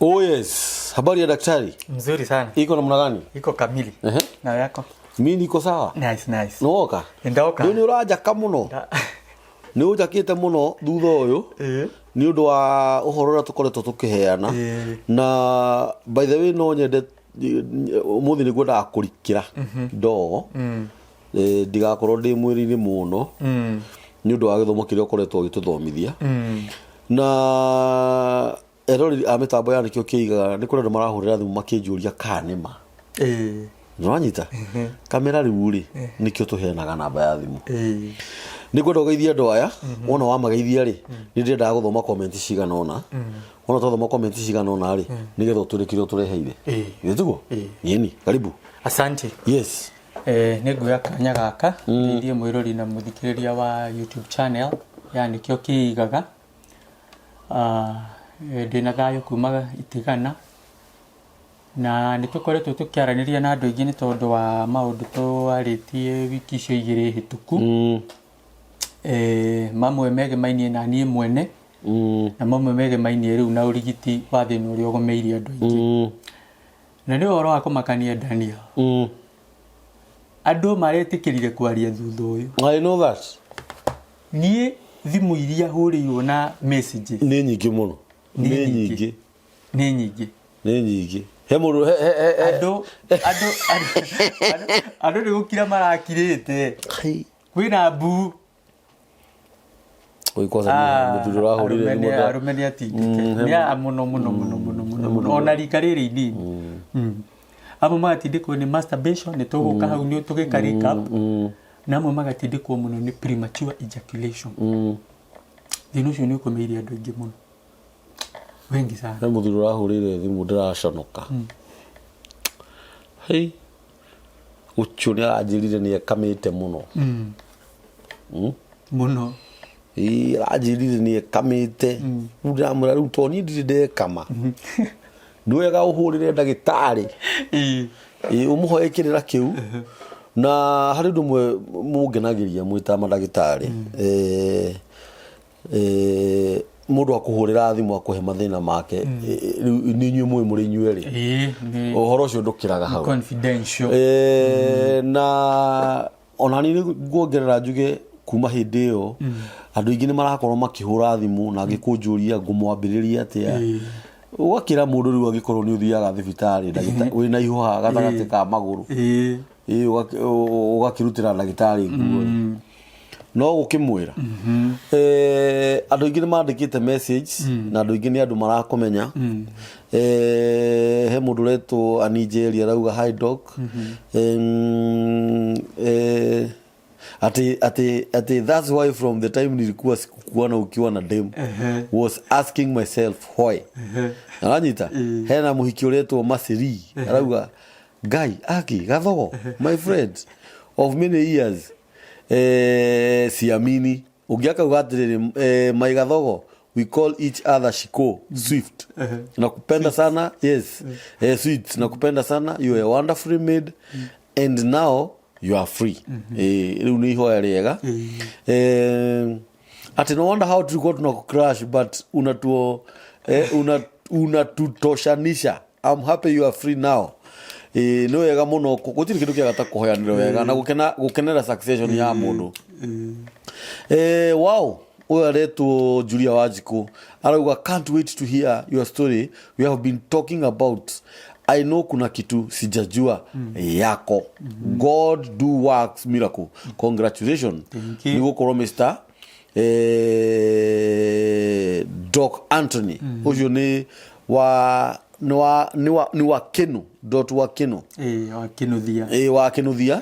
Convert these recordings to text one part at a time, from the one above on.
Oh yes, habari ya daktari? Mzuri sana. Iko namna gani? Iko kamili. Ehe. Na yako? Mi niko sawa. Nice, nice. Nĩwoka? Ndoka. Rĩu nĩ ũranjaka mũno. Nĩ ũnjakĩte mũno thutha ũyũ. Ĩĩ. Nĩ ũndũ wa ũhoro ũrĩa tũkoretwo tũkĩheana. Ĩĩ. Na by the way no nyende ũmũthĩ nĩ ngwendaga kũrikĩra ndogo. Ndigakorwo ndĩ mwĩrĩ-inĩ mũno. Nĩ ũndũ wa gĩthomo kĩrĩa ũkoretwo ũgĩtũthomithia. Na eroreri a mĩtambo ya nĩkĩo kĩigaga nĩ kũrĩ andũ marahũrĩra thimũ makĩnjũria kana nĩ ma. Ĩĩ. Nĩwanyita? Kamera rĩu rĩ, nĩkĩo tũheanaga namba ya thimũ. Ĩĩ. Nĩ ngwenda ũgeithie andũ aya, wona wamageithia rĩ, nĩ ndĩrendaga gũthoma comment cigana ũna. Wona twathoma comment cigana ũna rĩ, nĩgetha ũtwĩre kĩrĩa ũtũreheire. Ĩĩ. Githĩ tiguo? Ĩĩ. Yeni, karibu. Asante. Yes. Nĩ nguoya kanya gaka ngeithie mwĩrori na mũthikĩrĩria wa YouTube channel ya nĩkĩo kĩigaga. Ndĩna thayũ kuma Itigana na nĩ tũkoretwo tũkĩaranĩria na andũ aingĩ nĩ tondũ wa maũndũ twarĩtie wiki icio igĩrĩ hĩtũku. Mamwe megemainie na niĩ mwene na mamwe megemainie rĩu na ũrigiti wa thĩna ũrĩa ũgũmĩire andũ aingĩ. Na nĩ ũhoro wa kũmakania Daniel. Andũ maretĩkĩrire kwaria thutha ũyũ. I know that. Niĩ thimũ iria hũrĩirwo na messages Nĩ nyingĩ mũno. Nĩ Nĩ nyingĩ. nyingĩ. Nĩ nyingĩ. Nĩ nyingĩ. He mũndũ he he he. Andũ andũ andũ andũ nĩ gũkira marakirĩte. Hai. Kwĩna mbu. Ũyũ kwanza nĩ mũthuri ũrahũrire thimũ Arũme nĩ atindĩke. Nĩ a mũno mũno mũno mũno mũno mũno. Ona rika rĩrĩ inini. Amwe magatindĩkwo nĩ masturbation, nĩ tũgũka hau nĩ tũgĩka recap. Na amwe magatindĩkwo mũno nĩ premature ejaculation. Thĩna ũcio nĩ ũkomeire andũ aingĩ mũno. Wengi sana. He mũthuri ũrahũrĩire thimũ ndĩraconoka. Hei. Ũcio nĩ aranjĩrire nĩ ekamĩte mũno. Mũno. Ĩĩ aranjĩrire nĩ ekamĩte. Rĩu ndĩramwĩra rĩu to niĩ ndirĩ ndekama. Nĩ wega ũhũrĩre ndagĩtarĩ. Ĩĩ. Ĩĩ ũmũhoe kĩrĩra kĩu. Na harĩ ũndũ ũmwe mũngenagĩria mwĩ ta mandagĩtarĩ. Mũndũ akũhũrĩra thimũ akũhe mathĩna make, rĩu nĩ inyuĩ mũĩ mũrĩ inyuĩ erĩ. Ĩĩ, nĩ Ũhoro ũcio ndũkĩraga hau. Confidential. Na ona niĩ nguongerera njuge kuma hĩndĩ ĩyo andũ aingĩ nĩ marakorwo makĩhũra thimũ na angĩ kũnjũria ngũmwambĩrĩria atĩa. Ũgakĩra mũndũ rĩu angĩkorwo nĩ ũthiaga thibitarĩ wĩna ihũha gatagatĩ ka magũrũ. Ĩĩ, ũgakĩrutĩra ndagĩtarĩ nguo. No gũkĩmwĩra. Andũ aingĩ nĩ mandĩkĩte message na andũ aingĩ nĩ andũ marakũmenya. He mũndũ ũretwo Anijeri arauga hi doc. Ati ati ati that's why from the time nilikuwa sikukuona ukiwa na dem was asking myself why. Aranyita hena muhiki uretwo Masiri arauga Ngai aki gathogo my friend of many years, siamini ũngĩ akauga atĩrĩrĩ, my gathogo, we call each other Shiko Swift, nakupenda sana. Yes, sweet, nakupenda sana, you are wonderfully made and now you are free. Rĩu nĩ ihoya rĩega. Ati no wonder how tulikuwa tunakucrash but unatuo unatutoshanisha. I'm happy you are free now. Nĩ wega mũno, gũtirĩ kĩndũ kĩega ta kũhoyanĩra wega na gũkena gũkenera succession ya mũndũ. Wow, ũyũ aretwo Julia Wanjikũ arauga, "Can't wait to hear your story. We have been talking about, I know kuna kitu sijajua yako. God do works miracle. Congratulations." Thank you. Nĩ gũkorwo Mr Doc Anthony ũcio nĩ wa nĩ wa nĩ wa nĩ wa Kĩnu dot wa Kĩnu. Ĩĩ, wa Kĩnuthia. Ĩ wa Kĩnuthia.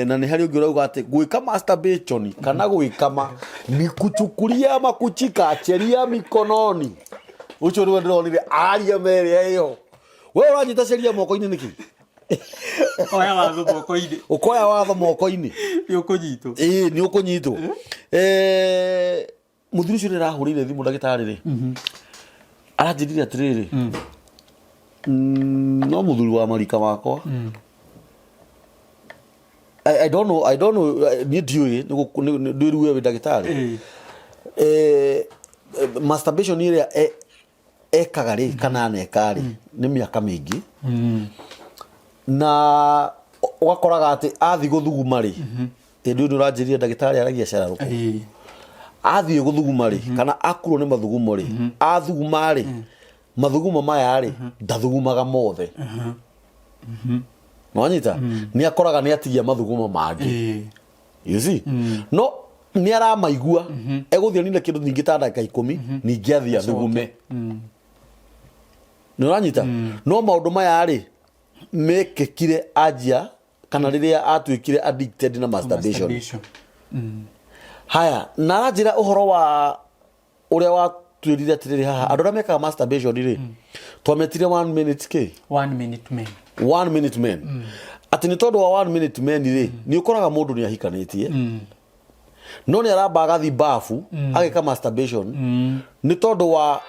Na nĩ harĩ ũngĩ ũrauga atĩ gwĩka masturbation kana gwĩkama ni kuchukulia makuchika sheria mikononi. Ũcio nĩwe ndĩronire aria merĩ ĩyo. We ũranyita sheria moko-inĩ nĩkĩ? Oya watho moko-inĩ. Ũkoya watho moko-inĩ. Nĩ ũkũnyitwo. Ĩĩ, nĩ ũkũnyitwo. Mũthuri ũcio ndĩrahũrĩire thimũ ndagĩtarĩ rĩ, aranjĩrire atĩrĩrĩ, no mũthuri wa marika makwa. I don't know, I don't know, niĩ ndiũĩ ndwĩru we wĩ ndagĩtarĩ. Ĩĩ. Masturbation ĩrĩa Ekaga rĩ kana aneka rĩ nĩ mĩaka mĩingĩ, na ũgakoraga atĩ athiĩ gũthuguma rĩ, hĩndĩ ĩyo nĩ ũranjĩrire ndagĩtarĩ aragia cararũkũ. Athiĩ gũthuguma rĩ, kana akurwo nĩ mathugumo rĩ, athuguma rĩ, mathugumo maya rĩ, ndathugumaga mothe. Nĩwanyita? Nĩ akoraga nĩ atigia mathugumo mangĩ. You see? No nĩ aramaigua egũthiĩ anine kĩndũ ningĩ ta ndagĩka 10, ningĩ athiĩ athugume. Nĩ ũranyita? No maũndũ maya rĩ, mekĩkire anjia kana rĩrĩa atuĩkire addicted na masturbation. Masturbation. Haya, na aranjĩra ũhoro wa ũrĩa watwĩrire atĩrĩrĩ haha, andũ arĩa mekaga masturbation rĩ, twametire one minute k One minute men. One minute men. Atĩ nĩ tondũ wa one minute men rĩ, nĩ ũkoraga mũndũ nĩ ahikanĩtie, no nĩ aramba agathiĩ bafu ageka masturbation nĩ tondũ wa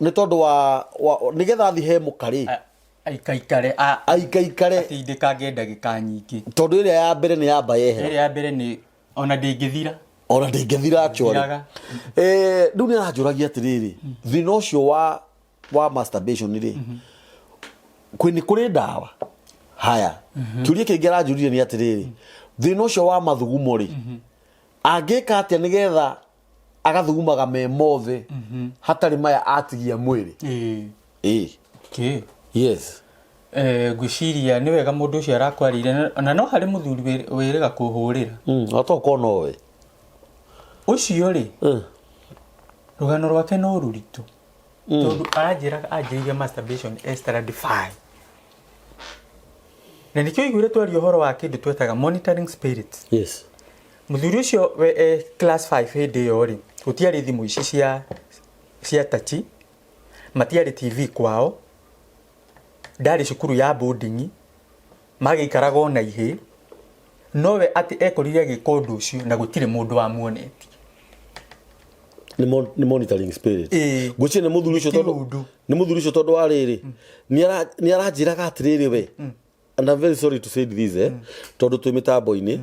nĩgetha athiĩ he mũka rĩ, Aikaikare aikaikare. Atindĩkange ndagĩka nyingĩ. Tondũ ĩrĩa ya mbere nĩ yamba yehera. Ĩrĩa ya mbere nĩ ona ndĩngĩthira. Ona ndĩngĩthira actually. Ndĩthiraga. Rĩu nĩ aranjũragia atĩrĩrĩ, thĩna ũcio wa masturbation rĩ, kwĩ nĩ kũrĩ ndawa? Haya, kĩũria kĩngĩ aranjũririe nĩ atĩrĩrĩ, thĩna ũcio wa mathugumo rĩ, angĩka atĩa nĩgetha agathugumaga me mothe hatarĩ maya atigia mwĩrĩ? Ĩĩ. Yes. Ngwĩciria nĩ wega mũndũ ũcio arakwarĩire, na no harĩ mũthuri wĩrĩga kũhũrĩra. Otokorwo nowe. Ũcio rĩ, rũgano rwake no rũritũ, tondũ aranjĩraga anjĩrĩirie masturbation e standard 5, na nĩkĩo iguire twaria ũhoro wa kĩndũ twetaga monitoring spirits. Mũthuri ũcio we e class 5 hĩndĩ ĩyo rĩ, gũtiarĩ thimũ ici cia tachi, matiarĩ TV kwao, ndarĩ cukuru ya boarding, magĩikaraga ona ihĩ, nowe atĩ ekorire agĩka ũndũ ũcio na gũtirĩ mũndũ wamuonetie. Nĩ monitoring spirit. Ngwĩciria nĩ mũthuri ũcio Ti tondũ ũndũ. Nĩ mũthuri ũcio tondũ wa rĩrĩ, nĩ aranjĩraga atĩrĩrĩ we, and I'm very sorry to say this, tondũ twĩ mĩtambo-inĩ,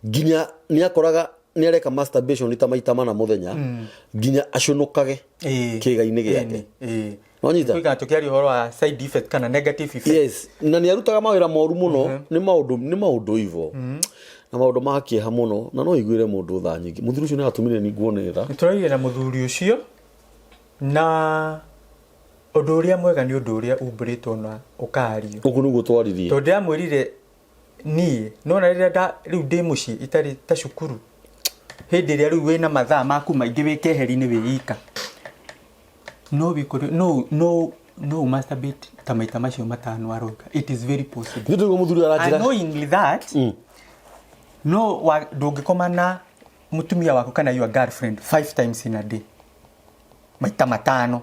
nginya nĩ akoraga nĩ areka masturbation ta maita mana mũthenya, nginya acũnũkage kĩĩga-inĩ gĩake. Wanyita? Tuiga tukiaria ũhoro wa side effect kana negative effect. Yes, na nĩ arutaga mawĩra moru mũno. Nĩ maũndũ ivo na maũndũ ma kĩeha mũno, na no iguĩre mũndũ tha nyingĩ. Mũthuri ũcio nĩ aratũmire ni nguone tha. Nĩ tũraire na mũthuri ũcio, na ũndũ ũrĩa mwega nĩ ũndũ ũrĩa umbũrĩtwo na ũkario. Ũguo nĩguo twaririe. Tondũ ndĩramwĩrire niĩ nona rĩrĩa rĩu ndĩ mũciĩ itarĩ ta cukuru, hĩndĩ ĩrĩa rĩu wĩna mathaa maku maingĩ wĩ keheri-inĩ wĩ ika, no wĩkore no masturbate ta maita macio matano aroiga. It is very possible. Nĩ tũguo mũthuri aranjĩra. Annoyingly that no ndũngĩkoma na mũtumia waku kana your girlfriend five times in a day, maita matano,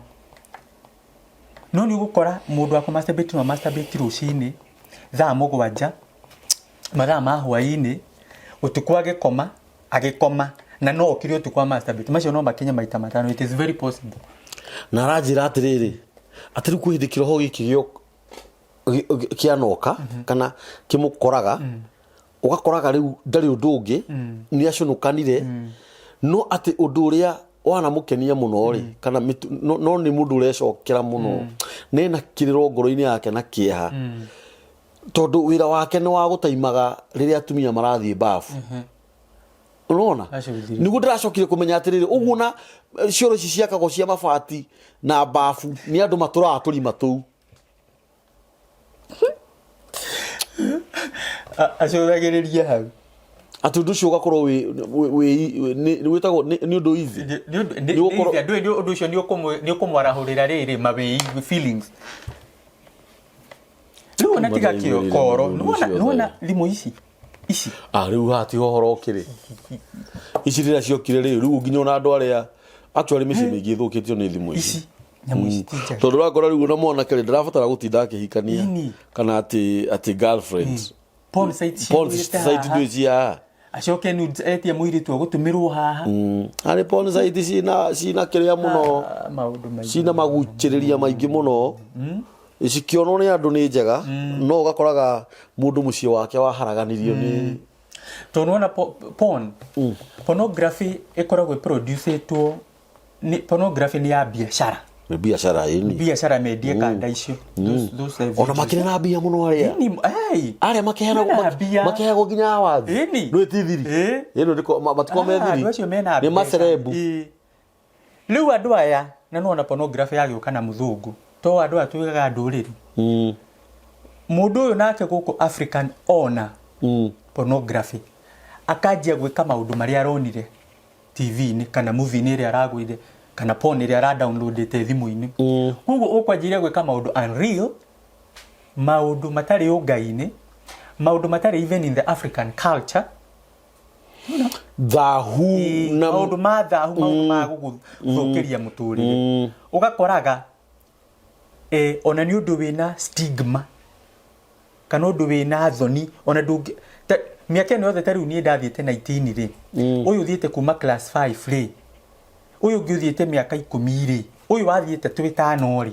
no nĩ ũgũkora mũndũ wa masturbate no masturbate rũcinĩ thaa 7, mathaa ma hwaĩ-inĩ, ũtukũ agĩkoma, na no okire ũtukũ wa masturbate. Macio no makinye maita matano. It is very possible. Na aranjĩra atĩrĩrĩ, atĩ rĩu kwĩ hĩndĩ kĩroho gĩkĩ kĩanoka kana kĩmũkoraga, ũgakoraga rĩu ndarĩ ũndũ ũngĩ, nĩ acũnũkanire, no atĩ ũndũ ũrĩa wanamũkenia mũno rĩ, kana no nĩ mũndũ ũrecokera mũno nena kĩrĩro ngoro-inĩ yake na kĩeha, tondũ wĩra wake nĩ wa gũtaimaga rĩrĩa atumia marathiĩ bafu. Ũrona? Acũthĩrĩria. Nĩguo ndĩracokire kũmenya atĩrĩrĩ, ũguo na cioro ici ciakagwo cia mabati na bafu nĩ andũ matũraga tũrima tũu. Acũthagĩrĩria hau. Atĩ ũndũ ũcio ũgakorwo wĩtagwo nĩ ũndũ easy. Nĩ ũndũ ũcio nĩ ũkũmwarahũrĩra rĩrĩ mawĩigwi feelings rĩu ona tiga kĩo koro. Nĩwona thimũ ici? Ah, rĩu haha tiho ũhoro ũkĩrĩ. Ici rĩrĩa ciokire rĩ, rĩu nginya ona andũ arĩa actually mĩciĩ mĩingĩ ĩthũkĩtio nĩ thimũ ici. Ici nyamũ ici ti njega. Tondũ ũrakora rĩu ona mwanake rĩ, ndarabatara gũtinda akĩhikania kana atĩ girlfriend. Porn site Porn ciyũrĩte site haha. ndũĩ ci haha. Acoke nudes etie mũirĩtu agũtũmĩrwo haha. Harĩ porn site cina kĩrĩa mũno. Ah, maũndũ maingĩ. Cina magucĩrĩria maingĩ mũno, cikĩonwo nĩ andũ nĩ njega, no ũgakoraga mũndũ mũciĩ wake waharaganirio nĩ Tondũ nĩwona pornography ĩkoragwo ĩproducĩtwo nĩ pornography nĩ ya biacara. Nĩ biacara ĩni. Biacara mendie kanda icio. Those Ona makĩrĩ na mbia mũno arĩa. Ĩni, hey. Arĩa makeheanagwo Mena mbia. makeheagwo nginya awards. Ĩni. Ndũĩ ti thiri. Ĩ. Ĩno ndĩko matikoo me Ah, thiri. andũ acio mena Nĩ mbeca. macerebu. Ĩ. Rĩu andũ aya na nĩwona pornography yagĩũka na mũthũngũ to andũ aya tuigaga ndũrĩrĩ. Mũndũ ũyũ nake gũkũ African ona pornography akanjia gwĩka maũndũ marĩa aronire TV-inĩ kana movie-inĩ ĩrĩa aragũire kana porn ĩrĩa aradownloadĩte thimũ-inĩ. Koguo ũkwanjĩrĩria gwĩka maũndũ unreal, maũndũ matarĩ ũngai-inĩ, maũndũ matarĩ even in the African culture. Thahu na Maũndũ ma thahu, maũndũ ma gũgũthũkĩria mũtũrĩre. Ũgakoraga ona nĩ ũndũ wĩna stigma kana ũndũ wĩna thoni ona ndũngĩ mĩaka ĩno yothe ta rĩu niĩ ndathiĩte 19 rĩ, ũyũ ũthiĩte kuma class 5 rĩ, ũyũ ũngĩ ũthiĩte mĩaka 10 rĩ, ũyũ wathiĩte twĩtano rĩ,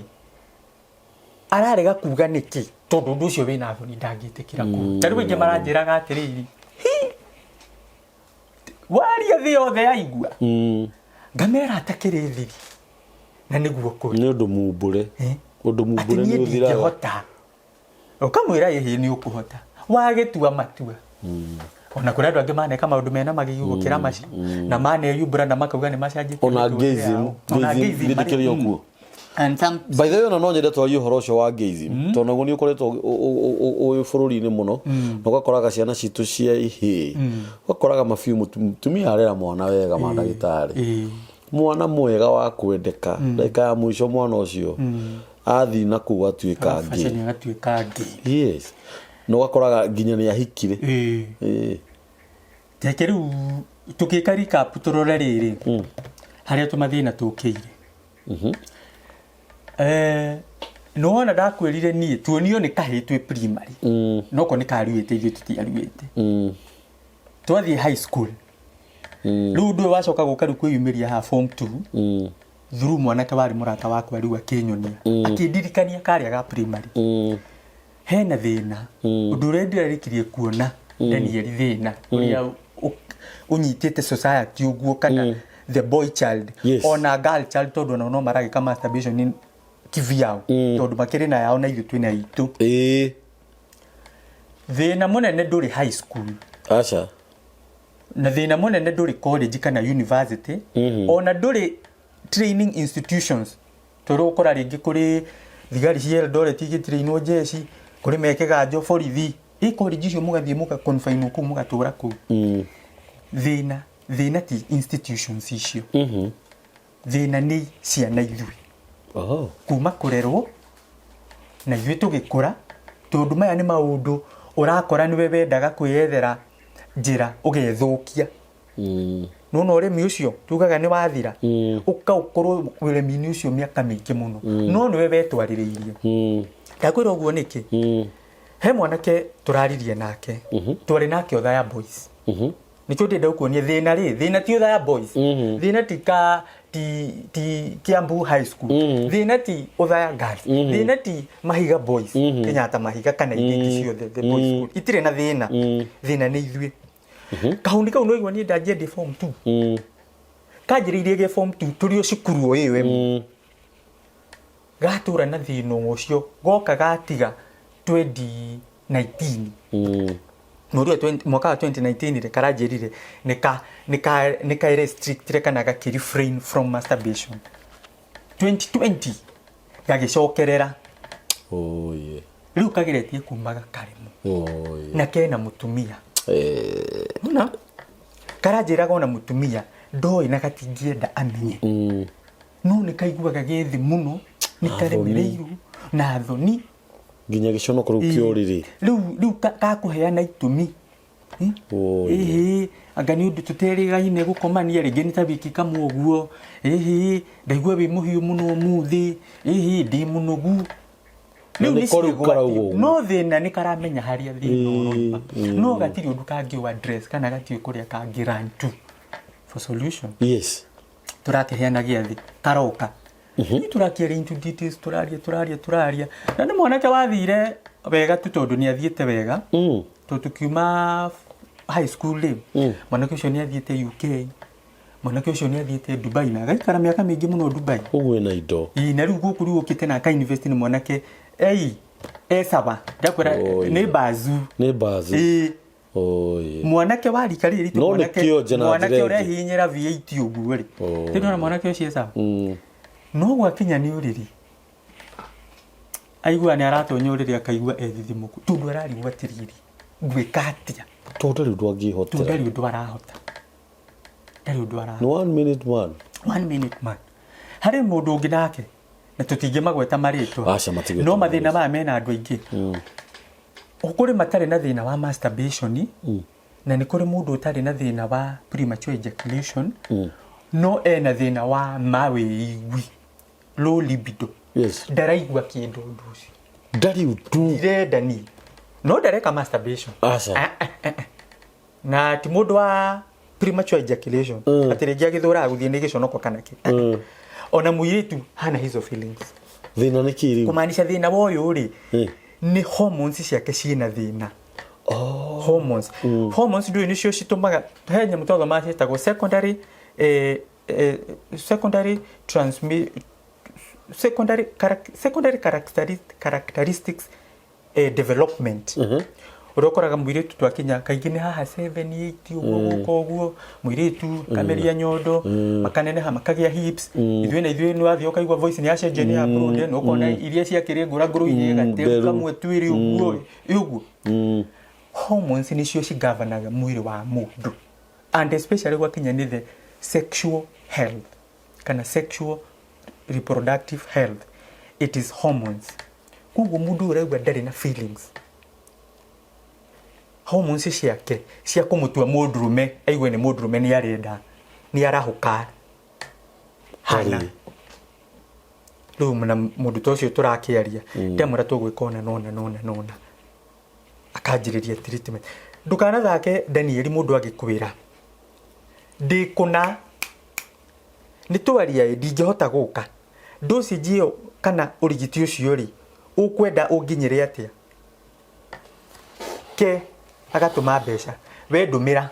ararega kuga nĩkĩ tondũ ũndũ ũcio wĩna thoni ndangĩtĩkĩra kuga. Ta rĩu aingĩ maranjĩraga atĩrĩrĩ, hi, waria thĩ yothe yaigua. Ngamera atakĩrĩ thiri na nĩguo kũrĩ. Nĩ ũndũ mumbũre. Ũndũ Atĩ mumbũre niĩ nĩ ũthiraga. ndingĩhota. Ũkamwĩra ĩhĩ nĩ ũkũhota. Wagĩtua matua. Ona kũrĩ andũ angĩ maneka maũndũ mena magigi gũkĩra macio na maneyumbũra na makauga nĩ macenjetie Ona mĩtũrĩre gayism, yao. Ona gayism gayism nĩ ndĩkĩrĩ o marĩ- kuo. And some By the way, ona no nyende twarie ũhoro ũcio wa gayism tondũ naguo nĩ ũkoretwo wĩ bũrũri-inĩ mũno na ũgakoraga ciana citũ cia ihĩĩ ũgakoraga mabiũ mũtumia arera mwana wega ma ndagĩtarĩ. Mwana mwega wa kwendeka ndagĩka ya mũico mwana ũcio athiĩ na kũu atuĩka gay. Fashion agatuĩka gay. Yes. Na ũgakoraga nginya nĩ ahikire. Ĩĩ. Reke rĩu tũgĩka recap tũrore rĩrĩ harĩa tũmathĩna tũkĩire. Nĩwona ndakwĩrire niĩ tuonio nĩ kahĩĩ twĩ primary. Noko nĩ karuĩte ithuĩ tũtiaruĩte. Twathiĩ high school. Rĩu ũndũ ũyũ wacoka gũka rĩu kwĩyumĩria haha form 2. Through mwanake warĩ mũrata wakwa rĩu akĩnyonia. Akĩndirikania karĩa ga primary. Hena thĩna. Ũndũ ũrĩa ndĩrarĩkirie kuona Daniel thĩna ũrĩa ũnyitĩte society ũguo kana the boy child. Yes. Ona girl child tondũ onao no maragĩka masturbation in kivyao. Tondũ makĩrĩ na yao na ithuĩ twĩna itũ. Ĩĩ. Thĩna mũnene ndũrĩ high school. Aca. Na thĩna mũnene ndũrĩ college kana university. Ona ndũrĩ training institutions. Tondũ ũkora rĩngĩ kũrĩ thigari cia Eldoret igĩtrainwo jeshi, kũrĩ mekĩganjo borithi. Ĩ college icio mũgathiĩ mũgaconfinwo kũu mũgatũra kũu. Thĩna ti institutions icio. Thĩna nĩ ciana ithuĩ. Oh. Kuma kũrerwo na ithuĩ tũgĩkũra, tondũ maya nĩ maũndũ ũrakora nĩwe wendaga kwĩyethera njĩra ũgethũkia. Nĩwona ũrĩmi ũcio tugaga nĩ wathira, ũka ũkorwo ũrĩmi-inĩ ũcio mĩaka mĩingĩ mũno, no nĩwe wetwarĩrĩirie. Ndakwĩra ũguo nĩkĩ? He mwanake tũraririe nake, twarĩ nake Othaya Boys. Nĩkĩo ndĩrenda gũkuonia thĩna rĩ, thĩna ti Othaya Boys, thĩna ti ka ti Kiambu High School, thĩna ti Othaya Girls, thĩna ti Mahiga Boys, Kenyatta Mahiga kana ingĩ ingĩ ciothe the boys school. Itirĩ na thĩna. Thĩna nĩ ithuĩ. Kahundi kau nĩwaigua niĩ ndanjia ndĩ form 2. Kanjĩrĩirie gĩ form 2 tũrĩ o cukuru o ĩyo ĩmwe. Gatũra na thĩna ũcio goka gatiga 2019. Mweri wa mwaka wa 2019 rĩ, karanjĩrire nĩ ka restrictire kana gakĩ refrain from masturbation. 2020 gagĩcokerera. Oh, yeah. Rĩu kageretie kuma gakaremwo. Oh, yeah. Na kena mũtumia. Ona karanjĩraga ona mũtumia ndoĩ na gatingĩenda amenye. No nĩ kaiguaga gĩ thĩ mũno, nĩ karemereirwo na thoni. Nginya gĩconoko rĩu kĩorĩrĩ. Rĩu kakũheana itũmi. Ĩhĩ, anga nĩ ũndũ tũterĩgaine gũkomania rĩngĩ nĩ ta wiki kamwe ũguo. Ĩhĩ, ndaigua wĩ mũhiũ mũno ũmũthĩ. Ĩhĩ, ndĩ mũnogu. Na Rĩu nĩ nĩ ko rĩu ciĩgwatio. karauga ũguo. No thĩna nĩ karamenya harĩa thĩna ũroima. No gatirĩ ũndũ kangĩ address kana gatiũĩ kũrĩa kangĩ run to for solution. Yes. Tũrakĩheana gĩathĩ karoka. Nĩ tũrakĩaria into details, tũraria. Na nĩ mwanake wathire wega tu tondũ nĩ athiĩte wega. Tondũ tukiuma high school rĩ, mwanake ũcio nĩ athiĩte UK. Mwanake ũcio nĩ athiĩte Dubai na agaikara mĩaka mĩingĩ mũno Dubai. Ũguo ena indo. Ĩĩ, na rĩu gũkũ rĩu ũkĩte na aka invest nĩ mwanake ei e sawa, ndakwĩra. Oi. Nĩ bazu. Nĩ bazu. Ĩĩ. Oi. Mwanake wa rika rĩrĩ ritũ. No nĩ Mwanake kĩonje na mwanake njĩra ĩngĩ. ũrehihinyĩra V8 ũguo rĩ, Oh. rĩu ndona mwanake ũcio e sawa, no gwakinya nĩ ũrĩrĩ, aigua nĩ aratonya ũrĩrĩ, akaigua ethithimũku tondũ ararigwo atĩrĩrĩ, ngwĩka atĩa? Tondũ ndarĩ ũndũ Tondũ angĩhotera. Ndarĩ ũndũ arahota, ndarĩ ũndũ arahota. Nĩ one minute man. One minute man. Harĩ mũndũ ũngĩ nake na tũtingĩmagweta marĩtwa. Aca, matigwetwo. No mathĩna maya mena andũ aingĩ. Kũrĩ matarĩ na thĩna wa masturbation, na nĩ kũrĩ mũndũ ũtarĩ na thĩna wa premature ejaculation, no ena thĩna wa mawĩigwi, low libido. Ndaraigua kĩndũ ũndũ ũcio. Ndarĩ ũndũ. Ndirenda niĩ, no ndareka masturbation. Aca. Ah, ah, ah, ah. Na ti mũndũ wa premature ejaculation atĩ rĩngĩ agĩthũraga gũthiĩ nĩ gĩconoko kana kĩ. Ona mũirĩtu hana hizo feelings. Thĩna nĩ kĩ rĩu? Kũmaanisha thĩna wa ũyũ rĩ, nĩ hormones ciake ciĩna thĩna. Oh. Hormones ndũĩ nĩcio citũmaga he nyamũ twathomaga ciĩtagwo secondary transmi secondary characteristics development, ũrĩa ũkoraga mũirĩtu twakinya kaingĩ nĩ haha 7 8 ũguo gũka ũguo, mũirĩtu kameria nyondo, makaneneha, makagĩa hips. Ithuĩ na ithuĩ nĩ wathiĩ ũkaigua voice nĩ yacenjia, nĩ ya broad, na ũkona iria ciakĩrĩ ngũrangũrũ igĩ gateu Nderu. kamwe twĩrĩ ũguo ĩ ũguo. Hormones nĩcio cigavanaga mwĩrĩ wa mũndũ, and especially gwakinya nĩ the sexual health kana sexual reproductive health, it is hormones. Koguo mũndũ ũyũ ũraigua ndarĩ na feelings, hormones ciake cia kũmũtua mũndũrũme aigue nĩ mũndũrũme, nĩ arenda, nĩ arahũka hana. Ndarĩ. Rĩu na mũndũ ta ũcio tũrakĩaria, ndamwĩra tũgwĩka ũna nona nona nona, akanjĩrĩria treatment. Ndũkanathake, Daniel, mũndũ agĩkwĩra ndĩ kũna nĩ twaria ĩ, ndingĩhota gũka dosage ĩyo kana ũrigiti ũcio rĩ, ũkwenda ũnginyĩre atĩa? Ke agatũma mbeca, we ndũmĩra.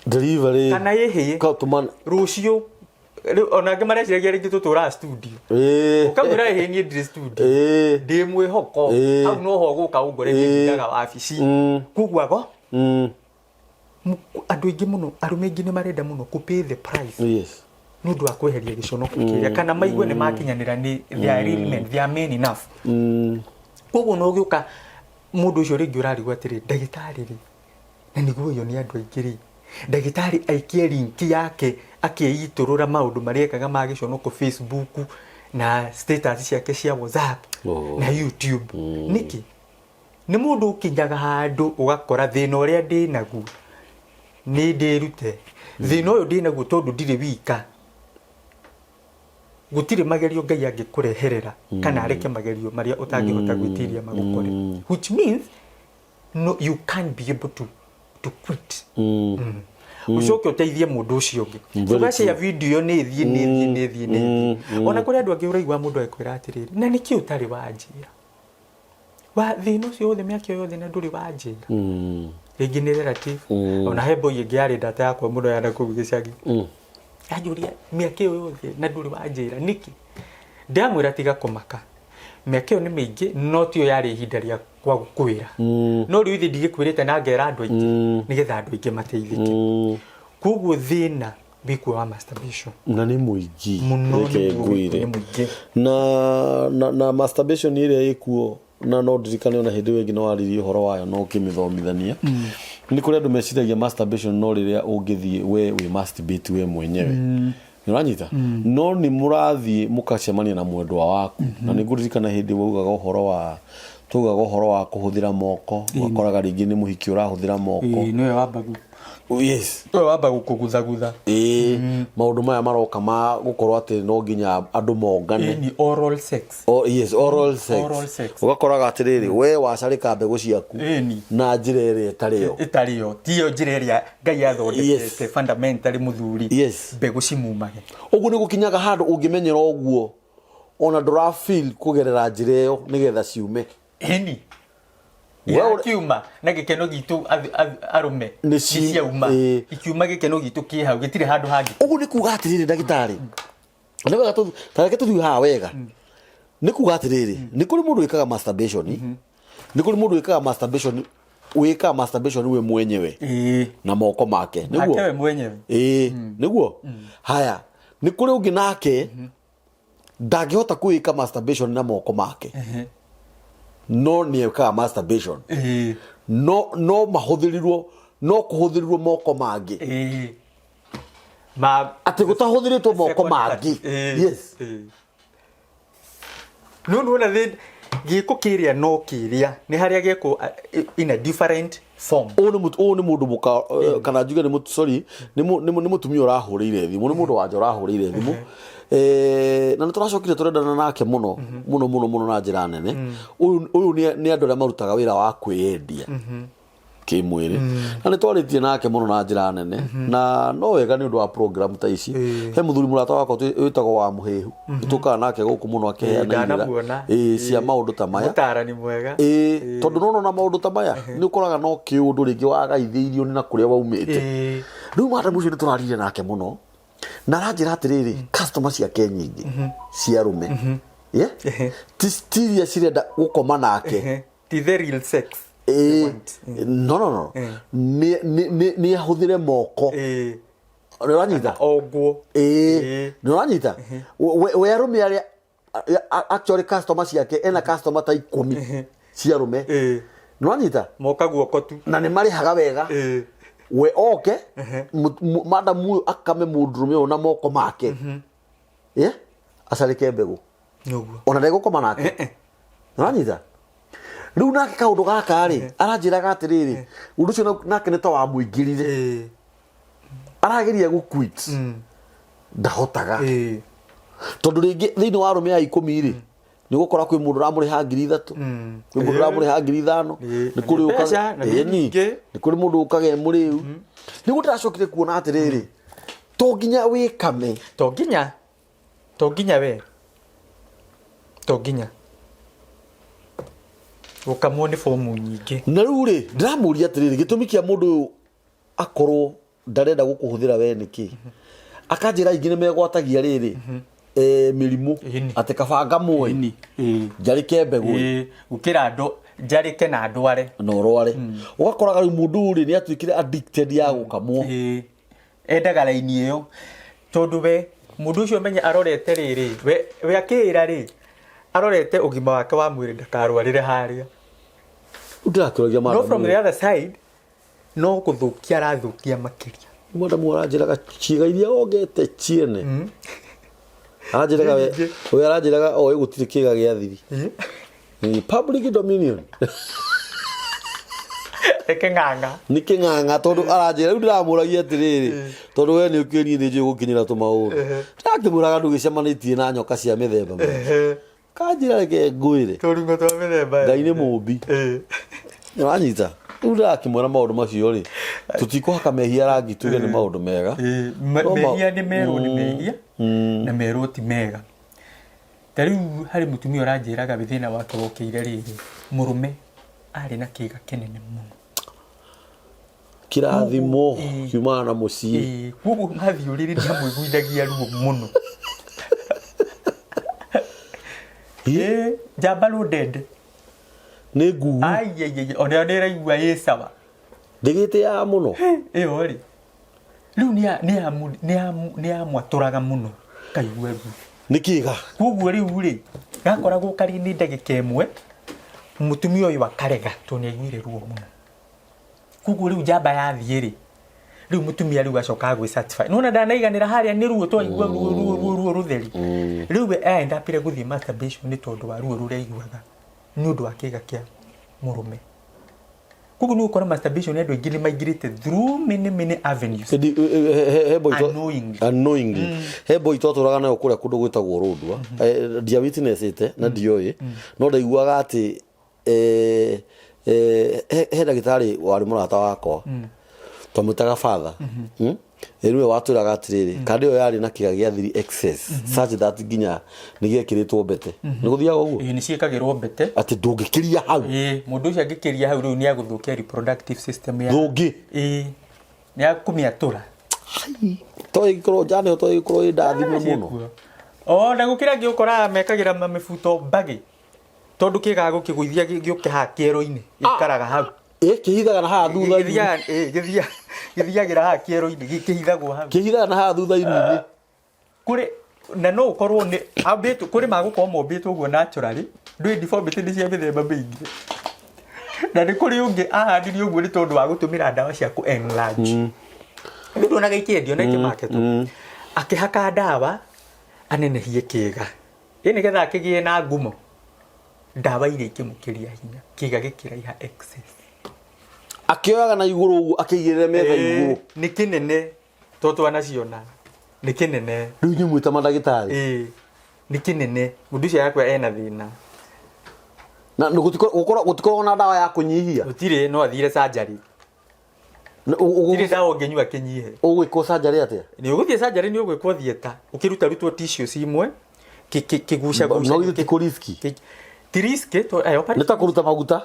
Delivery. Kana ĩhĩ. Katũma. Rũciũ. Rĩu ona angĩ mareciragia rĩngĩ tũtũraga studio. Ũkamwĩra ĩhĩ, niĩ ndirĩ studio, ndĩ mwĩhoko. Hau noho gũka ũngore. Ndindaga wabici. Koguo ago andũ aingĩ mũno, arũme aingĩ nĩ marenda mũno kũ pay the price nĩ ũndũ wa kweheria gĩconoko kĩrĩa kana maigue nĩ makinyanĩra, nĩ they are real men, they are men enough. Koguo no ũgĩũka mũndũ ũcio rĩngĩ ũrarigwo atĩrĩ, ndagĩtarĩ rĩ, na nĩguo ũyũ nĩ andũ aingĩ rĩ, ndagĩtarĩ aikie link yake akĩitũrũra maũndũ marĩa ekaga ma gĩconoko Facebook na status ciake cia WhatsApp na YouTube nĩkĩ? Nĩ mũndũ ũkinyaga handũ ũgakora thĩna ũrĩa ndĩ naguo nĩ ndĩrute thĩna ũyũ ndĩ naguo tondũ ndirĩ wika. Gũtirĩ magerio Ngai angĩkũreherera kana areke magerio marĩa ũtangĩhota gwĩtiria magũkore, which means no, you can't be able to quit. Ũcoke ũteithie mũndũ ũcio ũngĩ. Very. Ũgacĩa video nĩ ĩthiĩ, nĩ ĩthiĩ, nĩ ĩthiĩ, nĩ ĩthiĩ. Ona kũrĩ andũ angĩ ũraigua mũndũ agĩkwĩra atĩrĩrĩ, na nĩkĩ ũtarĩ wanjĩra wa thĩna ũcio wothe mĩaka ĩyo yothe na ndũrĩ wanjĩra? Rĩngĩ nĩ relative. Ona he boy ĩngĩ yarĩ ndata yakwa mũno ya nakũu gĩcagi, anjũria, mĩaka ĩyo yothe na ndũrĩ wanjĩra nĩkĩ? Ndamwĩra tiga kũmaka, mĩaka ĩyo nĩ mĩingĩ, no tiyo yarĩ ihinda rĩa kwa gũkwĩra. No rĩu ithe ndigĩkwĩrĩte na ngera andũ aingĩ nĩgetha andũ aingĩ mateithĩke. Koguo thĩna wĩkuo wa masturbation. Na nĩ mũingĩ. Mũno. Reke nĩguo ngwĩre. Nĩ mũingĩ. Na masturbation ĩrĩa ĩkuo, na no ndirikane ona hĩndĩ ĩyo ĩngĩ no waririe ũhoro wayo no ũkĩmĩthomithania, nĩ kũrĩ andũ meciragia masturbation no rĩrĩa ũngĩthiĩ we wĩ masturbate we mwenyewe, nĩ ũranyita, no nĩ mũrathiĩ mũkacemania na mwendwa waku. Na nĩ ngũririkana hĩndĩ waugaga ũhoro wa twaugaga ũhoro wa kũhũthĩra moko, ũgakoraga rĩngĩ nĩ mũhiki ũrahũthĩra moko. Ĩĩ, nĩwe wamba Yes. Nĩwe wamba gũkũguthagutha. Ĩĩ, maũndũ maya maroka ma gũkorwo atĩ no nginya andũ mongane. Ĩĩ, ni oral sex. Oh, yes, oral sex. Oral sex. Ũgakoraga atĩrĩrĩ, we wacarĩka mbegũ ciaku Ĩni. na njĩra ĩrĩa ĩtarĩ yo. Ĩtarĩ yo, tiyo njĩra ĩrĩa Ngai athondekete fundamentally mũthuri mbegũ cimumage. Ũguo nĩ gũkinyaga handũ ũngĩmenyera ũguo ona ndũra feel kũgerera njĩra ĩyo nĩgetha ciume. Ĩni. We ũrĩ- Irakiuma na gĩkeno gitũ arũme Nĩ nĩ ciauma. Ikiuma gĩkeno gitũ kĩ hau gĩtirĩ handũ hangĩ. Ũguo nĩ kuga atĩrĩrĩ ndagĩtarĩ, nĩ wega ta reke tũthiĩ haha wega. Nĩ kuga atĩrĩrĩ, nĩ kũrĩ mũndũ wĩkaga masturbation, nĩ kũrĩ mũndũ wĩkaga masturbation, wĩkaga masturbation we mwenyewe na moko make. Nake Nĩguo we mwenyewe. Ĩĩ, nĩguo. Haya, nĩ kũrĩ ũngĩ nake ndangĩhota kwĩka masturbation na moko make, no nĩ ekaga masturbation, no mahũthĩrirwo, no kũhũthĩrirwo moko mangĩ. Ma Atĩ gũtahũthĩrĩtwo moko second mangĩ. party. Yes. No nĩwona gĩko kĩrĩa no kĩrĩa nĩ harĩa gĩekwo in a different form. Ũyũ nĩ ũyũ nĩ mũndũ mũka kana njuge nĩ sorry, nĩ mũtumia ũrahũrĩire thimũ, nĩ mũndũ wanja ũrahũrĩire thimũ. Na nĩ tũracokire tũrendana nake mũno mũno mũno mũno na njĩra nene. Ũyũ nĩ andũ arĩa marutaga wĩra wa kwĩyendia kĩmwĩrĩ, na nĩ twarĩtie nake mũno na njĩra nene, na no wega nĩ ũndũ wa program ta ici. He mũthuri mũrata wakwa wĩtagwo wa mũhĩhu, tũkaga nake gũkũ mũno akĩheana irĩra Ndanamuona. Cia maũndũ ta maya. Mũtarani mwega. Ĩĩ, tondũ nona na maũndũ ta maya nĩ ũkoraga no kĩũndũ rĩngĩ wagaithĩirio nĩ na kũrĩa waumĩte. Rĩu madam ũcio nĩ tũraririe nake mũno, na aranjĩra atĩrĩrĩ, customer ciake nyingĩ cia arũme, yeah? Ti iria cirenda gũkoma nake. Ti the real sex. Ĩĩ, no, nĩ ahũthĩre moko. Nĩ ũranyita? Ongwo. Ĩĩ, nĩ ũranyita? We arũme arĩa actually customer ciake, ena customer ta 10 cia arũme. Nĩ ũranyita? Moka guoko tu. Na nĩ marĩhaga wega. We oke madam ũyũ akame mũndũrũme ũyũ na moko make, yeah? Acarĩke mbegũ. Nĩguo. Ona ndegũkoma nake. Nĩwanyita? Rĩu nake kaũndũ gaka rĩ, aranjĩraga atĩrĩrĩ, ũndũ ũcio nake nĩ ta wamũingĩrire. Arageria gũ quit, ndahotaga, tondũ rĩngĩ thĩinĩ wa arũme aya 10 rĩ, nĩ ũgũkora kwĩ mũndũ ũramũrĩha 3000, kwĩ mũndũ ũramũrĩha 5000. Nĩ kũrĩ Na nĩ mbeca, na nĩ Ĩni. nyingĩ. Nĩ kũrĩ mũndũ ũkaga e mũrĩu. Nĩguo ndĩracokire kuona atĩrĩrĩ, to nginya wĩkame. To nginya, to nginya we, to nginya gũkamwo nĩ bomu nyingĩ. Na rĩu rĩ, ndĩramũria atĩrĩrĩ, gĩtũmi kĩa mũndũ ũyũ akorwo ndarenda gũkũhũthĩra we nĩkĩ? Akanjĩra aingĩ nĩ megwatagia rĩrĩ, mĩrimũ. Atĩ kaba ngamũĩ njarĩke mbegũ. Gũkĩra andũ njarĩke na ndware. Na ũrware. Ũgakoraga rĩu mũndũ ũyũ rĩ, nĩ atuĩkire addicted ya gũkamwo. Endaga raini ĩyo, tondũ we mũndũ ũcio menye arorete rĩrĩ, we akĩĩra rĩ, arorete ũgima wake wa mwĩrĩ ndakarwarĩre harĩa. Rĩu ndĩrakĩũragia No from madamu. the other side no gũthũkia arathũkia makĩria. Madamu aranjĩraga ciĩga iria ongete ciene, aranjĩraga we aranjĩraga oĩ gũtirĩ kĩga gĩa thiri. Ni public dominion. Reke ng'ang'a. Nĩ kĩng'ang'a, tondũ aranjĩra rĩu ndĩramũragia atĩrĩrĩ, tondũ we nĩ ũkĩĩ, niĩ nĩ njũĩ gũkinyĩra tũmaũndũ, ndĩrakĩmwĩraga ndũgĩcemanĩtie na nyoka cia mĩthemba mĩingĩ. Kanjĩra reke ngwĩre. Tũringo twa mĩthemba. Ngai nĩ mũmbi. Nĩwanyita? Rĩu ndĩrakĩmwĩra maũndũ macio rĩ, tũtikũhaka mehia rangi tuge nĩ maũndũ mega. No Mehia nĩ merwo nĩ mehia na merwo ti mega. Ta rĩu harĩ mũtumia ũranjĩraga we thĩna wake wokĩire rĩrĩ, mũrũme arĩ na kĩga kĩnene mũno. Kĩrathimo kiumaga na mũciĩ. Koguo mathiĩ ũrĩrĩ nĩ amũiguithagia ruo mũno. Ĩĩ, njamba rũndende. Nĩ ngugu. Aiaiai, ona nĩ ĩraigua ĩ sawa. Ndĩgĩtĩaga mũno. Ĩyo rĩ, rĩu nĩ yamwatũraga mũno kaigua ruo. Nĩ kĩga. Koguo rĩu rĩ, gakoragwo karĩ nĩ ndagĩka ĩmwe, mũtumia ũyũ akarega tondũ nĩ aiguire ruo mũno. Koguo rĩu njamba yathiĩ rĩ, rĩu mũtumia rĩu acokaga gwĩ certify. Nĩwona ndanaiganĩra harĩa nĩ ruo, twaigua ruo ruo ruo ruo rũtheri. Rĩu we aendapire gũthiĩ masturbation nĩ tondũ wa ruo rũrĩa aiguaga nĩ ũndũ wa kĩga kĩa mũrũme. Koguo nĩ ũgũkora masturbation andũ aingĩ nĩ maingĩrĩte through many many avenues. Ĩndi, he boy Unknowingly. Unknowingly. He boy twatũraga nayo kũrĩa kũndũ gwĩtagwo Rũndwa. Ndia witnessĩte na ndioĩ, no ndaiguaga atĩ he ndagĩtarĩ warĩ mũrata wakwa twamwĩtaga father. Ĩ nĩwe watwĩraga atĩrĩrĩ, kanda ĩyo yarĩ na kĩga gĩa thiri excess such that nginya nĩ gĩekĩrĩtwo mbete. Nĩ gũthiaga ũguo? Ĩĩ, nĩ ciĩkagĩrwo mbete. Atĩ ndũngĩkĩria hau. Ĩĩ, mũndũ ũcio angĩkĩria hau rĩu nĩ agũthũkia reproductive system ya Ndũngĩ. Ĩĩ, nĩ akũmĩatũra. To ĩngĩkorwo njana ĩyo to ĩgĩkorwo ĩ ndathime mũno. Ciĩkuo. O na gũkĩra angĩ ũkoraga mekagĩra mamĩbuto mbagĩ tondũ kĩgaga gũkĩgũithia gĩũke haha kĩero-inĩ gĩikaraga hau. Ĩ kĩhithaga na haha thutha. Gĩthiaga ĩĩ, gĩthiagĩra haha kĩero-inĩ, kĩhithagwo hau. Kĩhithaga na haha thutha ini-inĩ. Kũrĩ na no ũkorwo nĩ ambĩtwo, kũrĩ magũkorwo mombĩtwo ũguo naturally, ndũĩ deformity nĩ cia mĩthemba mĩingĩ. Na nĩ kũrĩ ũngĩ ahandirio ũguo nĩ tondũ wa gũtũmĩra ndawa cia kũ enlarge. Nĩ nduonaga ikĩendio na ikĩmaketwo. Akĩhaka ndawa anenehie kĩga. Ĩ nĩgetha akĩgĩe na ngumo. Ndawa iria ikĩmũkĩria hinya, kĩga gĩkĩraiha excess. Akĩoyaga na igũrũ ũguo akĩigĩrĩre metha igũrũ. Nĩ kĩnene to twanaciona. Nĩ kĩnene. Rĩu inyuĩ mwĩ ta mandagĩtarĩ. Ĩĩ, nĩ kĩnene. Mũndũ ũcio yakwa ena thĩna. Na gũtikoragwo na ndawa ya kũnyihia? Gũtirĩ, no athire surgery. Gũtirĩ ndawa ũngĩnyua kĩnyihe. Ũgwĩkwo surgery atĩa? Nĩ ũgũthiĩ surgery, nĩ ũgwĩkwo theatre. Ũkĩrutarutwo tissues imwe, kĩgucaguca. No githĩ ti kũ risk? Ti risk, to Nĩ ta kũruta maguta?